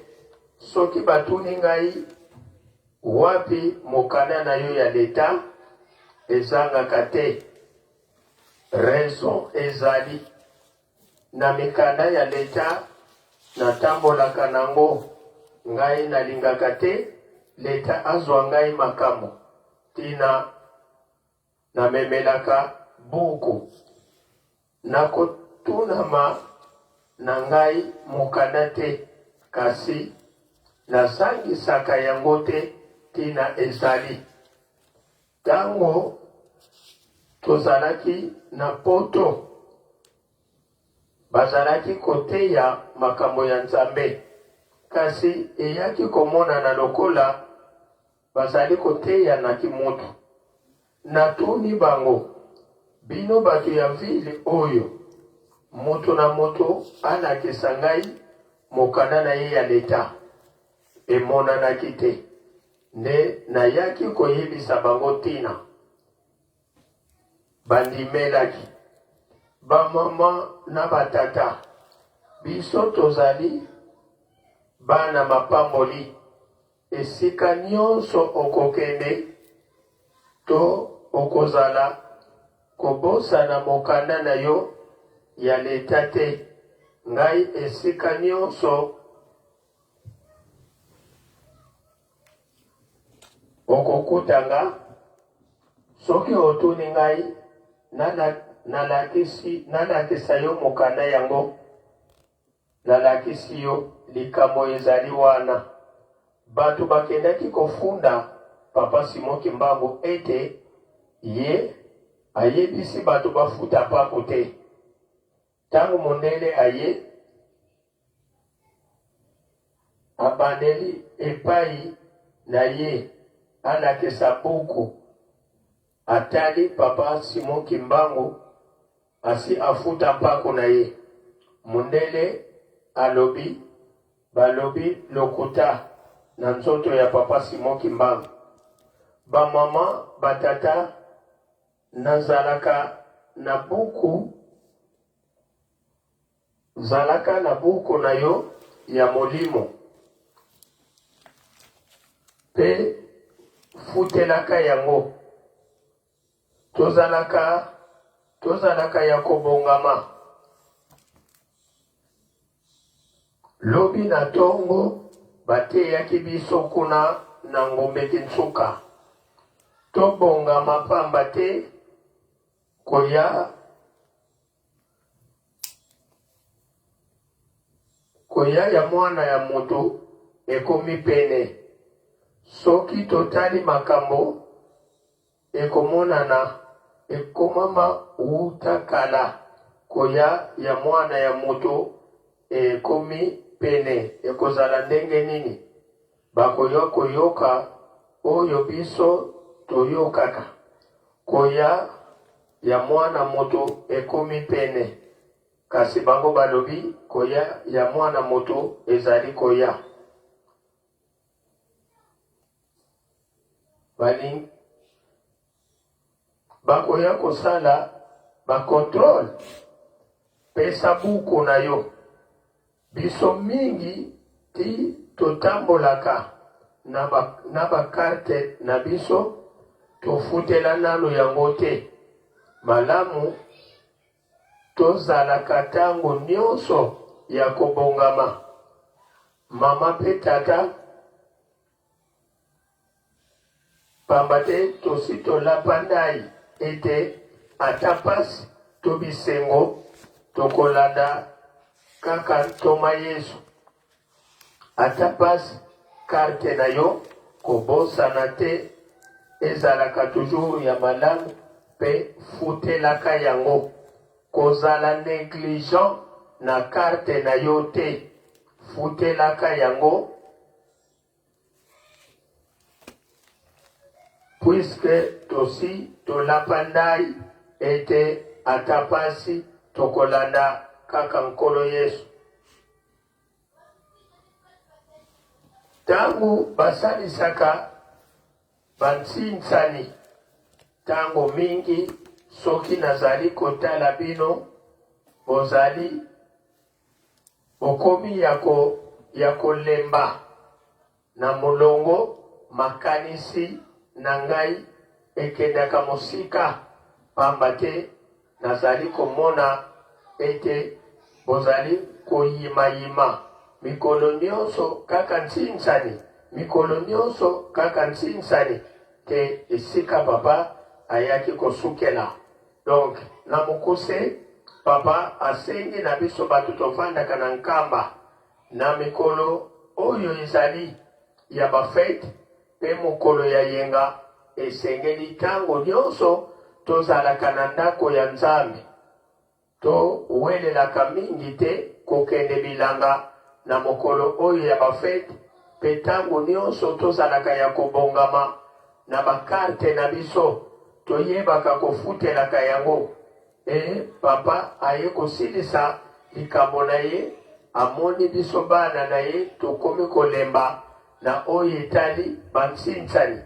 soki batuni ngai wapi mokanda na yo ya l'etat, ezangaka te. Raison ezali na mikanda ya l'etat natambolaka nango, ngai nalingaka te l'etat azwa ngai makambo tina Namemelaka buku. Nakotunama na ngai mokanda te, kasi nazangisaka yango te, ntina ezali. Tango tozalaki na poto, bazalaki koteya makambo ya Nzambe, kasi eyaki komonana lokola bazali koteya na kimutu. Natuni bango, Bino bato ya ville oyo, moto na moto alakisa ngai mokanda na ye ya leta. Emonanaki te. Nde nayaki koyebisa bango ntina. Bandimelaki. Bamama na batata, biso tozali bana mapamboli. Esika nyonso okokende to okozala, kobosana mokanda na yo ya leta te. Ngai esika nyonso Okokuta nga soki otuni ngai nalakisi nalakisa yo mokanda yango nalakisi yo likambo ezali wana bato bakendaki kofunda papa Simon Kimbangu ete ye ayebisi bato bafuta mpaku te Tango mondele aye, abandeli epayi na ye alakisa buku, atali papa Simon Kimbangu asi afuta mpaku na ye. Mondele alobi balobi lokuta na nzoto ya papa Simon Kimbangu. Ba maman, ba tata Nazalaka na buku Zalaka na buku na yo ya molimo mpe futelaka yango. Tozalaka tozalaka ya kobongama. Lobi na tongo bateyaki biso kuna na Ngombe Kinsuka. Tobongama pamba te koya koya ya mwana ya moto ekomi pene. Soki totali makambo Ekomonana, ekomama wuta kala, koya ya Mwana ya Moto ekomi pene. Ekozala ndenge nini? Bakoya koyoka oyo biso toyokaka. Koya ya Mwana Moto ekomi pene. Kasi bango balobi, Koya ya Mwana Moto ezali koya. Balingi bakoya kosala ba controle. Pesa buku na yo. Biso mingi ti totambolaka na ba na ba carte na biso tofutela nanu yango te. Malamu tozalaka tango nionso ya kobongama. Mama pe tata Pamba te tosi tolapa ndayi ete ata pasi to bisengo, tokolanda kaka ntoma Yesu. Ata pasi, carte na yo kobosana te ezalaka toujours ya malamu pe futelaka yango. Kozala negligent na carte na yo te, futelaka yango. Puisque tosi tolapa ndayi ete ata pasi tokolanda kaka Nkolo Yesu. Tango basalisaka bansinsani, tango mingi soki nazali kotala bino bozali Bokomi ya ko ya kolemba na molongo makanisi na ngai ekendaka mosika pamba te nazali komona ete bozali koyimayima mikolo nionso kaka nsinsani mikolo nionso kaka nsinsani te esika papa ayaki kosukela. Donc na mokuse papa asengi na biso batu tovandaka na Nkamba na mikolo oyo ezali ya ba fete pe mokolo ya yenga esengeli ntango nyonso tozalaka na ndako ya Nzambe. Towelelaka mingi te kokende bilanga na mokolo oyo ya bafete mpe ntango nyonso tozalaka ya kobongama na bakarte na biso, toyebaka kofutelaka yango. E papa aye kosilisa likambo na ye, amoni biso bana na ye tokomi kolemba na oyo etali bansinsani.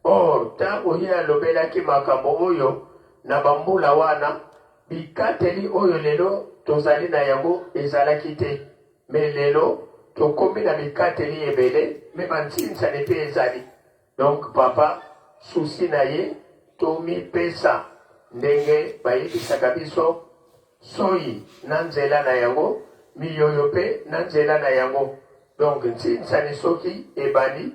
Or, ntango ye alobelaki makambo oyo na bambula wana, bikateli oyo lelo tozali na yango ezalaki te. Mais lelo tokomi na bikateli ebele, mais bansinsani mpe ezali. Donc papa, souci na ye tomipesa ndenge bayebisaka biso soyi na nzela na yango, miyoyo mpe na nzela na yango. Donc nsinsani soki ebandi,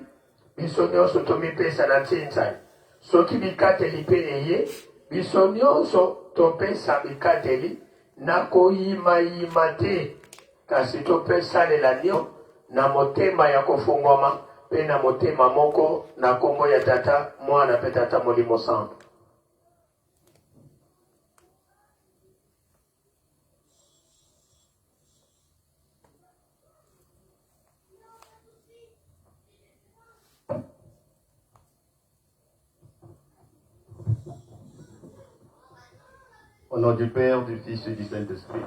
Biso nyonso tomipesa na nsinsani. Soki bikateli mpe eye, biso nyonso topesa bikateli na koyimayima te, kasi topesalela nio na motema ya kofungwama mpe na motema moko na nkombo ya Tata, Mwana mpe Tata Molimo Santu. Au nom du Père, du Fils et du Saint-Esprit.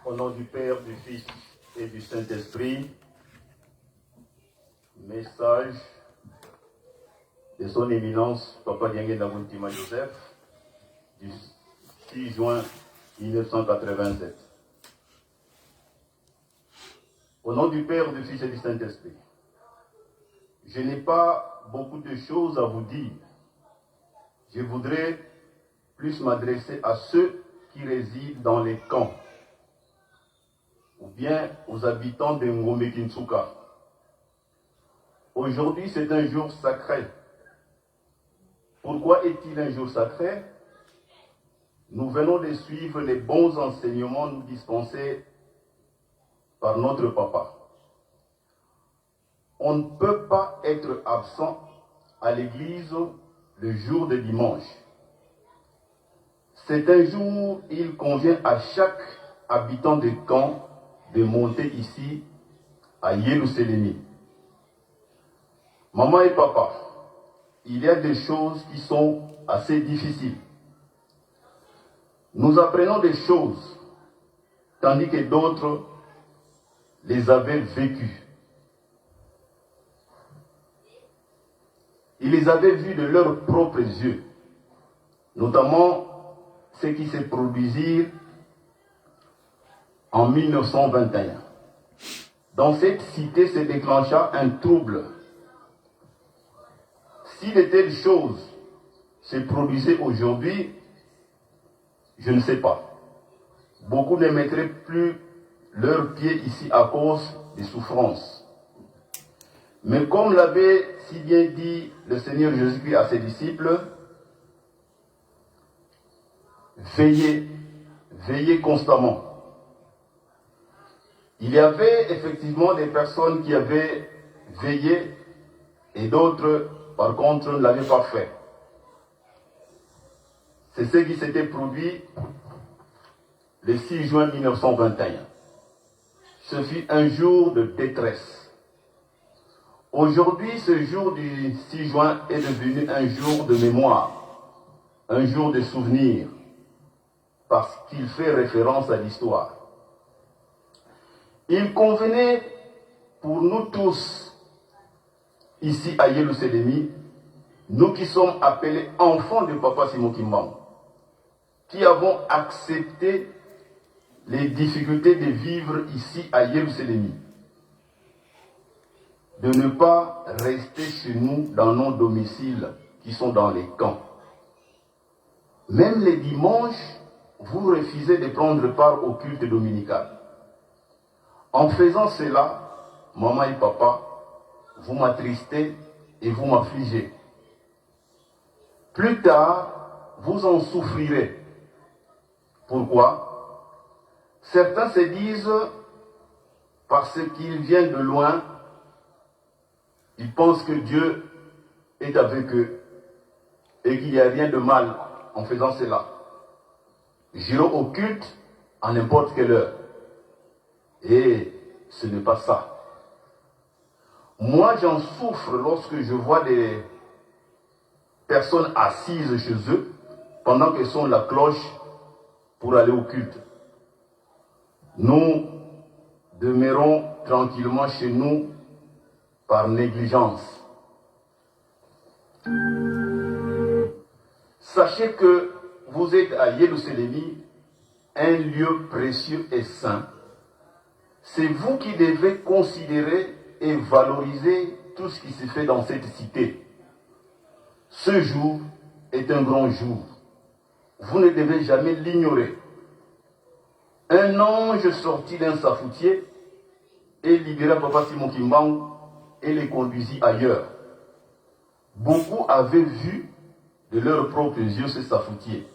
Au nom du Père, du Fils et du Saint-Esprit, message de son éminence, Papa Diangienda Kuntima Joseph, du 6 juin 1987. Au nom du Père, du Fils et du Saint-Esprit, je n'ai pas beaucoup de choses à vous dire. Je voudrais plus m'adresser à ceux qui résident dans les camps ou bien aux habitants de Ngombe Kinsuka. Aujourd'hui, c'est un jour sacré. Pourquoi est-il un jour sacré? Nous venons de suivre les bons enseignements nous dispensés par notre papa. On ne peut pas être absent à l'église le jour de dimanche. C'est un jour où il convient à chaque habitant de camp de monter ici à Yerusalem. Maman et papa, il y a des choses qui sont assez difficiles. Nous apprenons des choses, tandis que d'autres les avaient vécues. Ils les avaient vues de leurs propres yeux, notamment ce qui se produisit en 1921. Dans cette cité se déclencha un trouble. Si de telles choses se produisaient aujourd'hui, je ne sais pas. Beaucoup ne mettraient plus leurs pieds ici à cause des souffrances. Mais comme l'avait si bien dit le Seigneur Jésus-Christ à ses disciples, veillez, veillez constamment. Il y avait effectivement des personnes qui avaient veillé et d'autres, par contre, ne l'avaient pas fait. C'est ce qui s'était produit le 6 juin 1921. Ce fut un jour de détresse. Aujourd'hui, ce jour du 6 juin est devenu un jour de mémoire, un jour de souvenir, parce qu'il fait référence à l'histoire. Il convenait pour nous tous, ici à Yerusalem, nous qui sommes appelés enfants de Papa Simon Kimbangu, qui avons accepté les difficultés de vivre ici à Yerusalem, de ne pas rester chez nous dans nos domiciles qui sont dans les camps. Même les dimanches, vous refusez de prendre part au culte dominical. En faisant cela, maman et papa, vous m'attristez et vous m'affligez. Plus tard, vous en souffrirez. Pourquoi Certains se disent, parce qu'ils viennent de loin, ils pensent que Dieu est avec eux et qu'il n'y a rien de mal en faisant cela. J'irai au culte à n'importe quelle heure. Et ce n'est pas ça. Moi, j'en souffre lorsque je vois des personnes assises chez eux pendant que sonne la cloche pour aller au culte. Nous demeurons tranquillement chez nous par négligence. Sachez que vous êtes à Yerusalem, un lieu précieux et saint. C'est vous qui devez considérer et valoriser tout ce qui se fait dans cette cité. Ce jour est un grand jour. Vous ne devez jamais l'ignorer. Un ange sortit d'un safoutier et libéra Papa Simon Kimbangu et les conduisit ailleurs. Beaucoup avaient vu de leurs propres yeux ce safoutier.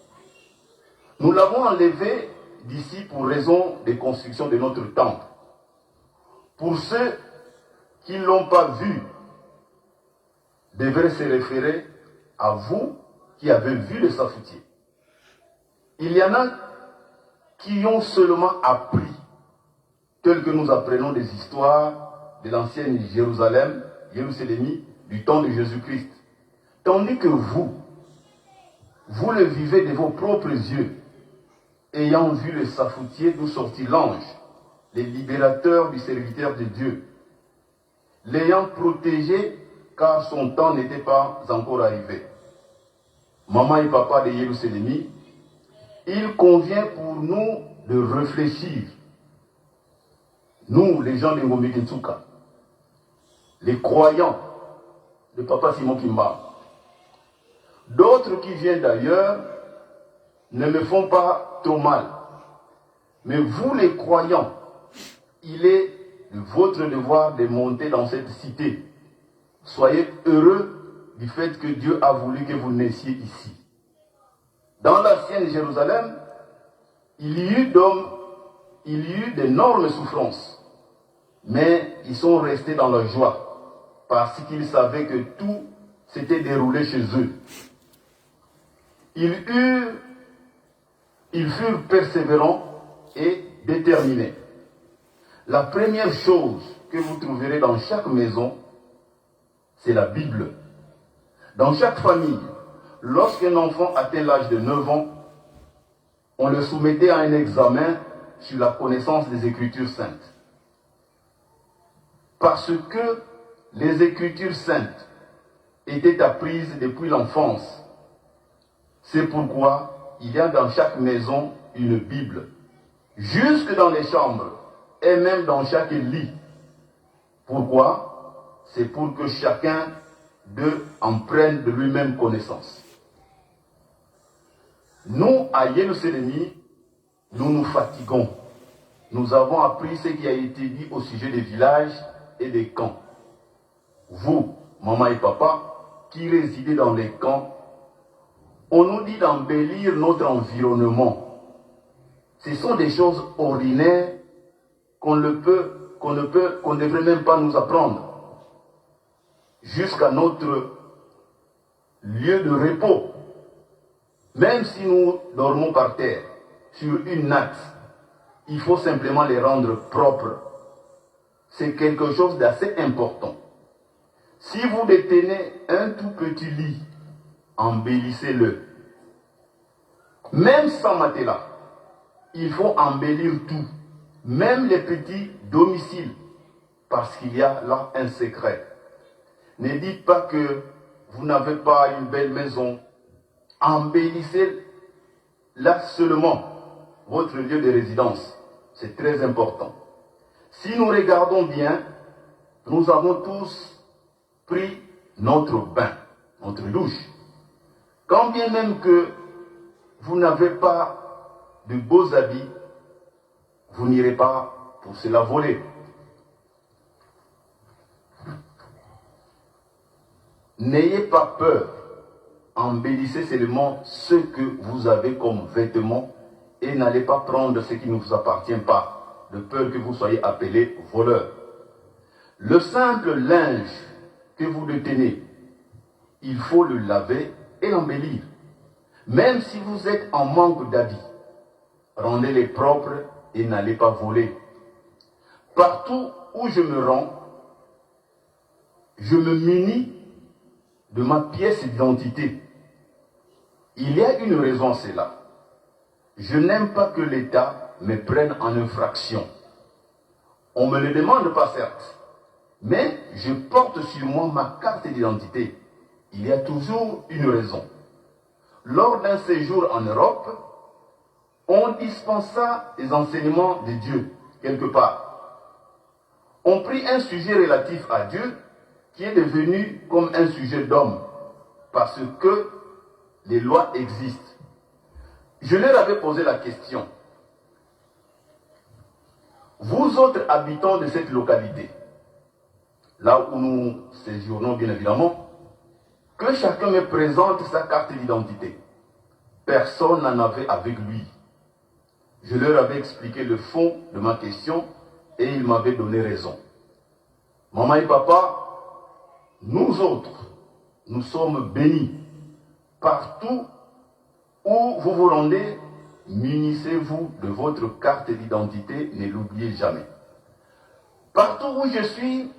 Nous l'avons enlevé d'ici pour raison de construction de notre temple. Pour ceux qui ne l'ont pas vu, devraient se référer à vous qui avez vu le safoutier. Il y en a qui ont seulement appris, tel que nous apprenons des histoires de l'ancienne Jérusalem, Jérusalem, du temps de Jésus-Christ. Tandis que vous, vous le vivez de vos propres yeux, ayant vu le safoutier d'où sortit l'ange, le libérateur du serviteur de Dieu, l'ayant protégé car son temps n'était pas encore arrivé. Maman et papa de Jérusalem, il convient pour nous de réfléchir. Nous, les gens de Ngombe Kinsuka, les croyants de Papa Simon Kimba, d'autres qui viennent d'ailleurs ne me font pas trop mal. Mais vous, les croyants, il est de votre devoir de monter dans cette cité. Soyez heureux du fait que Dieu a voulu que vous naissiez ici. Dans l'ancienne Jérusalem, il y eut d'hommes, il y eut d'énormes souffrances, mais ils sont restés dans la joie parce qu'ils savaient que tout s'était déroulé chez eux. Ils eurent, ils furent persévérants et déterminés. La première chose que vous trouverez dans chaque maison, c'est la Bible. Dans chaque famille, lorsqu'un enfant atteint l'âge de 9 ans, on le soumettait à un examen sur la connaissance des Écritures saintes. Parce que les Écritures saintes étaient apprises depuis l'enfance. C'est pourquoi il y a dans chaque maison une Bible, jusque dans les chambres et même dans chaque lit. Pourquoi C'est pour que chacun d'eux en prenne de lui-même connaissance. Nous, à Jérusalem, nous nous fatiguons. Nous avons appris ce qui a été dit au sujet des villages et des camps. Vous, maman et papa, qui résidez dans les camps, on nous dit d'embellir notre environnement. Ce sont des choses ordinaires qu'on ne peut, qu'on ne peut, qu'on ne devrait même pas nous apprendre. Jusqu'à notre lieu de repos. Même si nous dormons par terre, sur une natte, il faut simplement les rendre propres. C'est quelque chose d'assez important. Si vous détenez un tout petit lit, embellissez-le. Même sans matelas, il faut embellir tout, même les petits domiciles, parce qu'il y a là un secret. Ne dites pas que vous n'avez pas une belle maison. Embellissez là seulement votre lieu de résidence. C'est très important. Si nous regardons bien, nous avons tous pris notre bain, notre douche. Quand bien même que vous n'avez pas de beaux habits, vous n'irez pas pour cela voler. N'ayez pas peur. Embellissez seulement ce que vous avez comme vêtements et n'allez pas prendre ce qui ne vous appartient pas, de peur que vous soyez appelés voleurs. Le simple linge que vous détenez, il faut le laver et l'embellir. Même si vous êtes en manque d'habits, rendez-les propres et n'allez pas voler. Partout où je me rends, je me munis de ma pièce d'identité. Il y a une raison à cela. Je n'aime pas que l'État me prenne en infraction. On ne me le demande pas, certes, mais je porte sur moi ma carte d'identité. Il y a toujours une raison. Lors d'un séjour en Europe, on dispensa les enseignements de Dieu, quelque part. On prit un sujet relatif à Dieu qui est devenu comme un sujet d'homme, parce que les lois existent. Je leur avais posé la question. Vous autres habitants de cette localité, là où nous séjournons bien évidemment, que chacun me présente sa carte d'identité. Personne n'en avait avec lui. Je leur avais expliqué le fond de ma question et ils m'avaient donné raison. Maman et papa, nous autres, nous sommes bénis. Partout où vous vous rendez, munissez-vous de votre carte d'identité, ne l'oubliez jamais. Partout où je suis,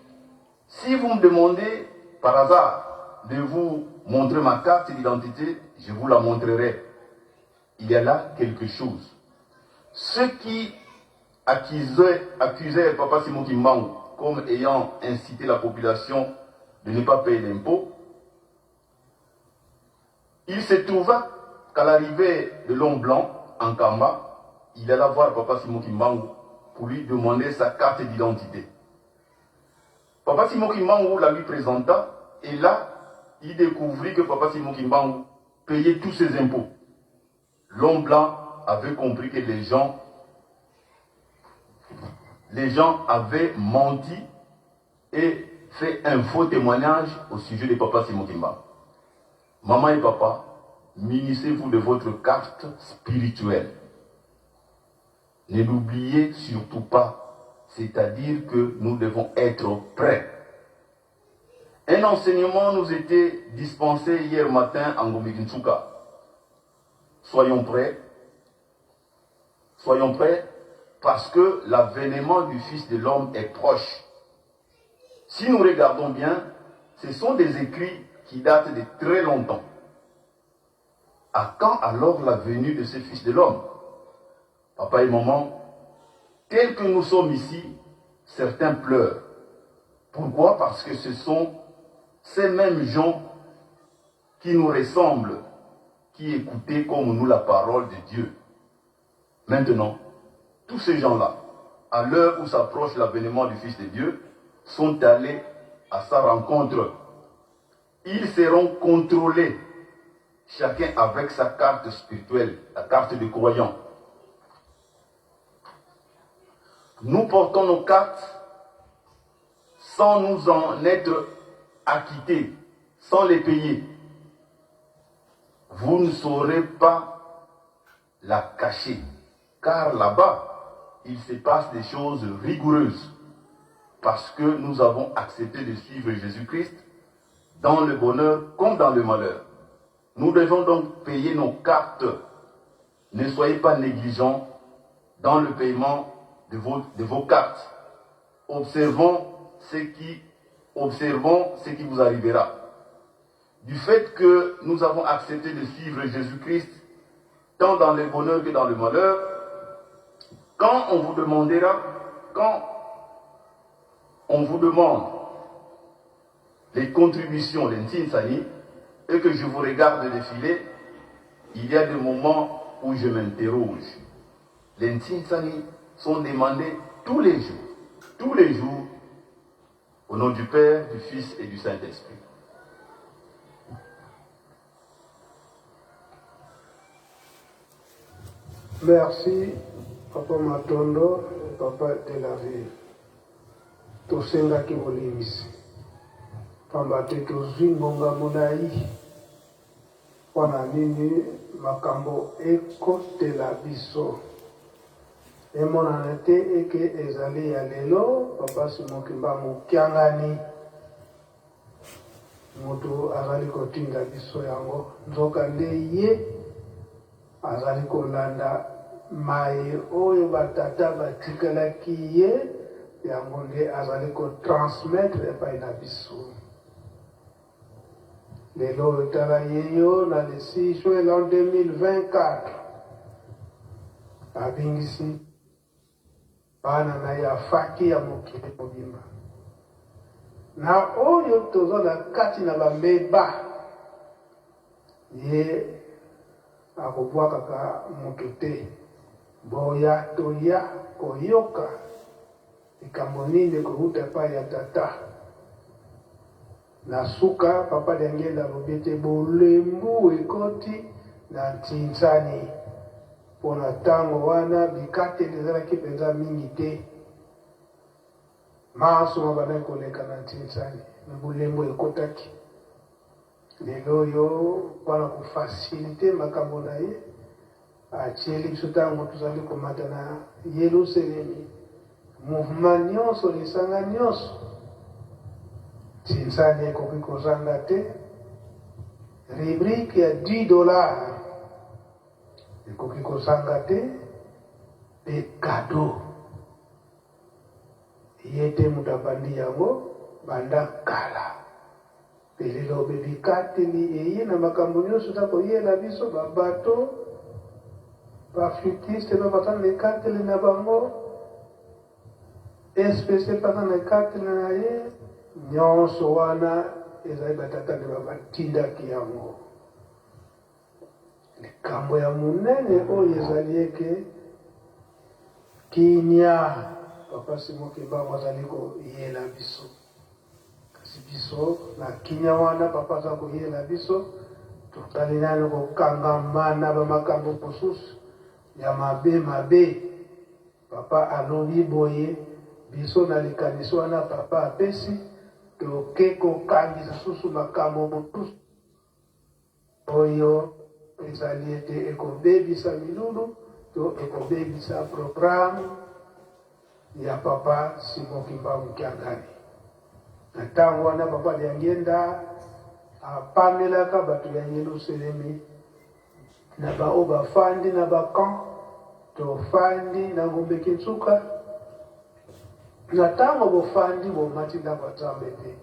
si vous me demandez par hasard de vous montrer ma carte d'identité, je vous la montrerai. Il y a là quelque chose. Ceux qui accusaient, accusaient Papa Simon Kimbangu comme ayant incité la population de ne pas payer l'impôt, il se trouva qu'à l'arrivée de l'homme blanc en Kamba, il alla voir Papa Simon Kimbangu pour lui demander sa carte d'identité. Papa Simon Kimbangu la lui présenta et là, il découvrit que Papa Simon Kimbangu payait tous ses impôts. L'homme blanc avait compris que les gens, les gens avaient menti et fait un faux témoignage au sujet de Papa Simon Kimbangu. Maman et papa, munissez-vous de votre carte spirituelle. Ne l'oubliez surtout pas, c'est-à-dire que nous devons être prêts. Un enseignement nous était dispensé hier matin en Gombe Soyons prêts. Soyons prêts parce que l'avènement du Fils de l'homme est proche. Si nous regardons bien, ce sont des écrits qui datent de très longtemps. À quand alors la venue de ce Fils de l'homme Papa et maman, tels que nous sommes ici, certains pleurent. Pourquoi Parce que ce sont ces mêmes gens qui nous ressemblent, qui écoutaient comme nous la parole de Dieu. Maintenant, tous ces gens-là, à l'heure où s'approche l'avènement du Fils de Dieu, sont allés à sa rencontre. Ils seront contrôlés, chacun avec sa carte spirituelle, la carte de croyant. Nous portons nos cartes sans nous en être acquittés, sans les payer. Vous ne saurez pas la cacher, car là-bas, il se passe des choses rigoureuses, parce que nous avons accepté de suivre Jésus-Christ dans le bonheur comme dans le malheur. Nous devons donc payer nos cartes. Ne soyez pas négligents dans le paiement de vos, de vos cartes. Observons ce qui, observons ce qui vous arrivera. Du fait que nous avons accepté de suivre Jésus-Christ, tant dans le bonheur que dans le malheur, quand on vous demandera, quand on vous demande les contributions, les Ntinsani, et que je vous regarde défiler, il y a des moments où je m'interroge. Les Ntinsani sont demandés tous les jours, tous les jours, au nom du Père, du Fils et du Saint-Esprit. Merci, Papa Matondo et Papa de la ville. Tosengaki bolimbisi pamba te tozwi ngonga molai. Mpo na nini makambo ekotela biso? Emonana te eke ezali ya lelo, Papa Simon Kimbangu Kiangani mutu azali kotinda biso yango, nzoka nde ye azali kolanda maye oyo ba tata batikelaki ye, yango nde azali ko transmettre epai na biso. Lelo oyo tala ye yo na le 6 juin l'an 2024 abingisi bana na ye afaki ya mokili mobimba na oyo toza na kati na bambeba ye akobwakaka moto te boya toya koyoka Likambo nini ekowuta epai ya Tata? Na suka, Papa Diangienda alobi ete bolembu ekoti na ntinsani mpo na tango wana bikateli ezalaki mpenza mingi te. Manso mabandaki koleka na ntinsani, me bolembu ekotaki. Lelo oyo, mpo na ko faciliter makambo na ye, atieli biso ntango tozali komata na Yelusalemi, mouvement nionso, lisanga nionso, ntinsani ekoki kozanga te, rubrique ya $10 ekoki kozanga te, mpe cadeau. Ye te moto abandi yango banda kala. Mpe lelo obe bikateli eye na makambo nyonso eza koyela biso, ba bateau, ba flutiste pe baza na ekateli na bango, SPC pe aza na ekateli na ye, nyonso wana ezali ba tata nde batindaki yango. Likambo ya monene oyo ezali eke kimia Papa Simon Kimbangu azali koyela biso. Kasi biso na kimia wana Papa aza koyela biso, tozali nanu kokangama na ba makambo mosusu ya mabe mabe. Papa alobi boye, biso na likanisi wana Papa apesi, toke kokangisa susu makambo mosusu. Oyo ezali ete ekobebisa milulu to ekobebisa programme ya Papa Simon Kimbangu Kiangani. Na tango wana Papa Diangienda apamelaka bato ya Yeluselemi na baoyo bafandi na ba camp, tofandi na Ngombe Kinsuka. Na tango bofandi bomati ndako ya Nzambe te.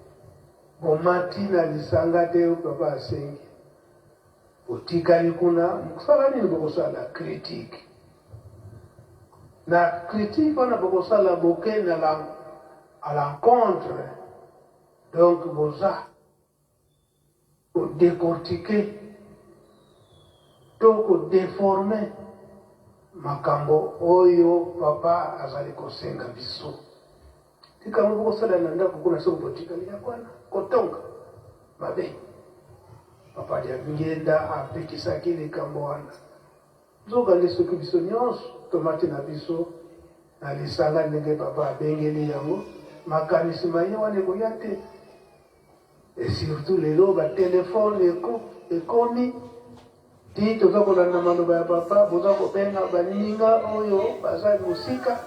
Bomati na lisanga te papa asengi botikali kuna mosala nini bokosala critique na critique wana bokosala boke na la à l'encontre donc boza ko décortiquer to ko déformer makambo oyo papa azali kosenga biso. Likambo bokosala na ndako kuna soki botikali ya kwana kotonga mabe. Papa Diangienda apekisaki likambo wana. Nzoka nde soki biso nionso tomati na biso na lisanga ndenge papa abengeli yango, makanisi maye wana ekoya te. Et surtout lelo ba telephone ekomi ti toza kolanda maloba ya papa, boza kobenga baninga oyo baza mosika.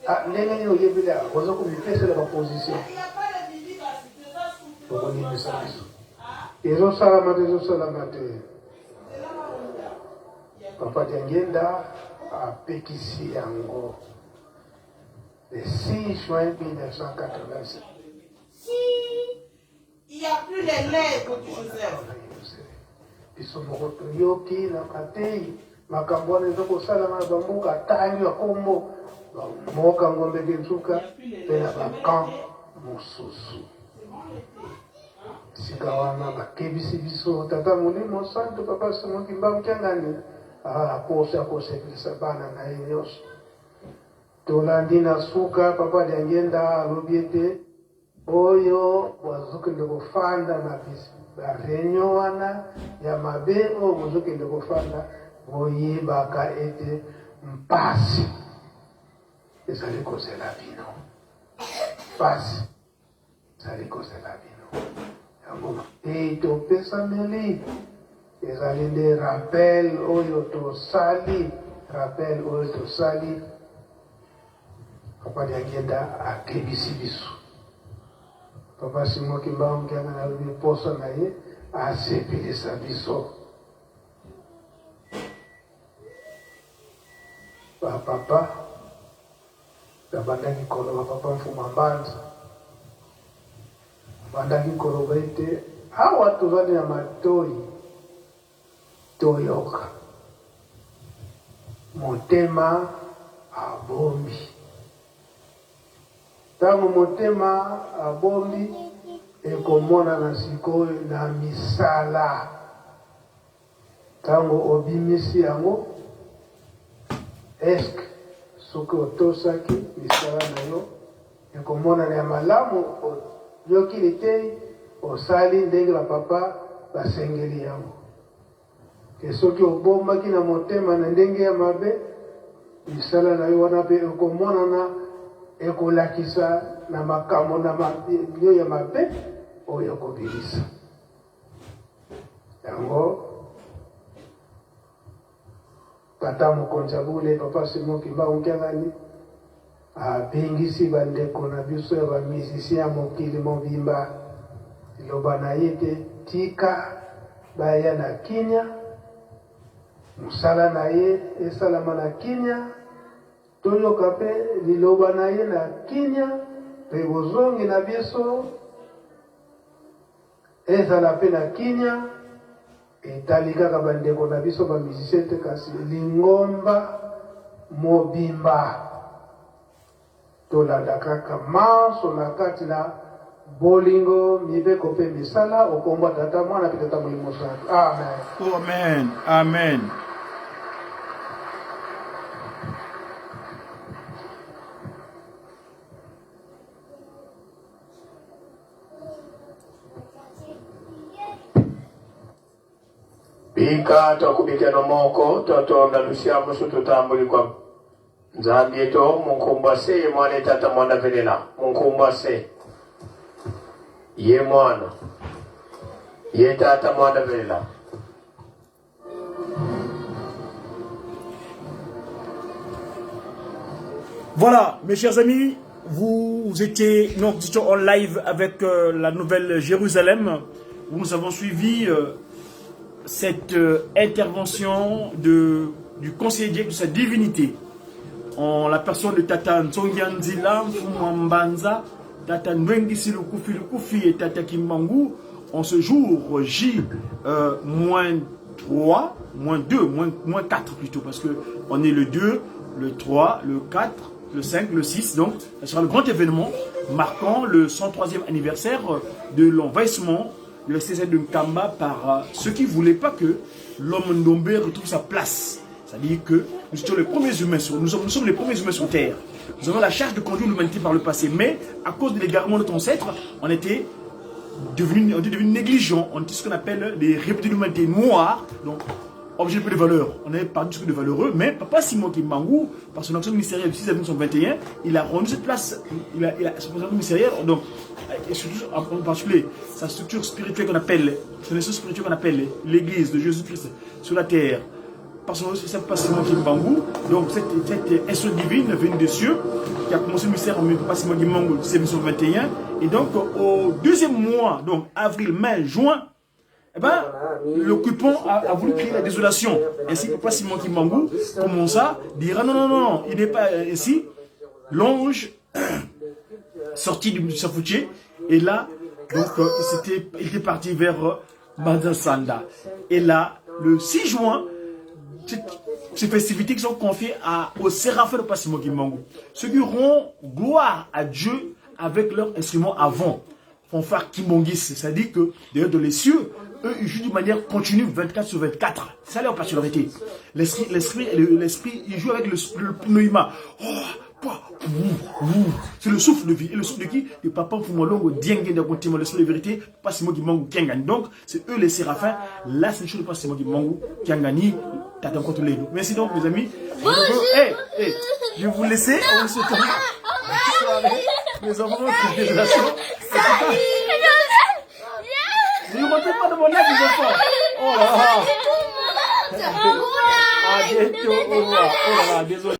Ah, ndenge nini oyebeli awa boza komipesela ba position, bokolimbisa biso, ezosalama te, ezosalama te. Papa Diangienda apekisi yango le 6 juin 1987. Il n'y a plus les lèvres du Joseph. Biso moko toyoki na mateyi makambo wana eza kosalama na bamboka atangi ya kombo bamboka Ngombe Kinsuka mpe na bacamp mosusu. Sika wana bakebisi biso Tata Molimo Santu Papa Simon Kimbangu Kiangani aza na posa ya kosepelisa bana na ye nyonso. Tolandi na suka Papa Diangienda alobi ete Oyo bozokende kofanda na ba reunion wana ya mabe oyo bozokende kofanda, boyebaka ete mpasi ezali kozela bino, mpasi ezali kozela bino. Yango mateyi topesameli. Ezali nde rappel oyo tosali, rappel oyo tosali. Papa Diangienda akebisi biso. Papa Simon Kimbangu Kiangani alobi posa na ye asepelisa biso. Ba papa babandaki koloba, papa Mfuma Mbanza abandaki koloba ete awa tozali na matoyi toyoka, motema abombi. Ntango motema abombi, ekomonana sikoyo na misala. Tango obimisi yango est-ce que soki otosaki misala na yo ekomonana ya malamu oyoki liteyi osali ndenge ba papa basengeli yango ke soki obombaki na motema na ndenge ya mabe misala na yo wana pe ekomonana ekolakisa na makambo na yo ya mabe oyo okobimisa. Yango tata mokonzi ya bule papa Simon Kimbangu Kiangani abengisi bandeko na biso ya ba musicien ya mokili mobimba, liloba na ye te tika baya na kimia, mosala na ye esalama na kimia, toyoka pe liloba na ye na kimia, pe bozongi na biso Ezala pe na kimia, etali kaka ba ndeko na biso ba musiciens te kasi lingomba mobimba. Tolanda kaka manso na kati na bolingo, mibeko pe misala o kombo ya Tata, Mwana pe Tata Molimo Mosantu. Amen. Amen. Amen. Bika twakubikeno moko twatonda lusia musu tutambuli kwa Nzambi eto munkumbwa se ye mwana etata mwana velela munkumbwa se ye mwana ye tata mwana velela. Voilà, mes chers amis, vous étiez, nous étions en live avec euh, la nouvelle Jérusalem, où nous avons suivi euh, cette euh, intervention de, du conseiller de sa divinité, en la personne de Tata Nzongianzila Mfumambanza, Tata Nwengisi Lukufi Lukufi et Tata Kimbangu, en ce jour J moins 3, moins 2, moins, moins 4 plutôt, parce que on est le 2, le 3, le 4, le 5, le 6, donc ce sera le grand événement marquant le 103e anniversaire de l'envahissement de la CZ de Nkamba par euh, ceux qui ne voulaient pas que l'homme Ndombe retrouve sa place. C'est-à-dire que nous sommes les premiers humains sur, nous sommes, nous sommes les premiers humains sur Terre. Nous avons la charge de conduire l'humanité par le passé, mais à cause de l'égarement de notre ancêtre, on était devenu, on était devenu négligent, on était ce qu'on appelle les répétés de l'humanité noire, donc objet de peu de valeur. On avait perdu ce de valeureux, mais papa Simon Kimbangu, par son action ministérielle du 6 avril 1921, il a rendu cette place, il a, il a, son action ministérielle, donc, et surtout en particulier, sa structure spirituelle qu'on appelle, son essence spirituelle qu'on appelle l'église de Jésus-Christ sur la terre, parce que c'est papa Simon Kimbangu, donc cette, cette essence divine venue des cieux, qui a commencé le mystère en papa Simon Kimbangu, 1921, et donc au deuxième mois, donc avril, mai, juin, eh ben, l'occupant a, a, voulu créer la désolation. Ainsi, papa Simon Kimbangu commença à dire ah, non, non, non, non, il n'est pas ici. L'ange sorti du safoutier, et là, donc, euh, il était parti vers euh, Sanda. Et là, le 6 juin, ces festivités qui sont confiées à, au séraphin de Papa Simon Kimbangu. Ceux qui rend gloire à Dieu avec leur instrument avant fanfare Kimongis. C'est-à-dire que, d'ailleurs, dans les cieux, eux, ils jouent d'une manière continue 24 sur 24. C'est ça leur particularité. L'esprit, l'esprit, l'esprit, ils jouent avec le, le pneuma. Oh, c'est le souffle de vie. Et le souffle de qui De Papa Fumolongo, Dienge de l'esprit de vérité, Papa Simon Kimbangu Kiangani. Donc, c'est eux les séraphins. Là, c'est le chose de Papa Simon Kimbangu Kiangani. Tata contre les Merci donc, mes amis. Bonjour. Hey, hey, je vais vous laisser. On se retrouve. Mes enfants, Salut. Ne rentrez pas dans mon live, les enfants. Oh là là. Tout le monde. À bientôt. Au revoir. Oh là là, désolé.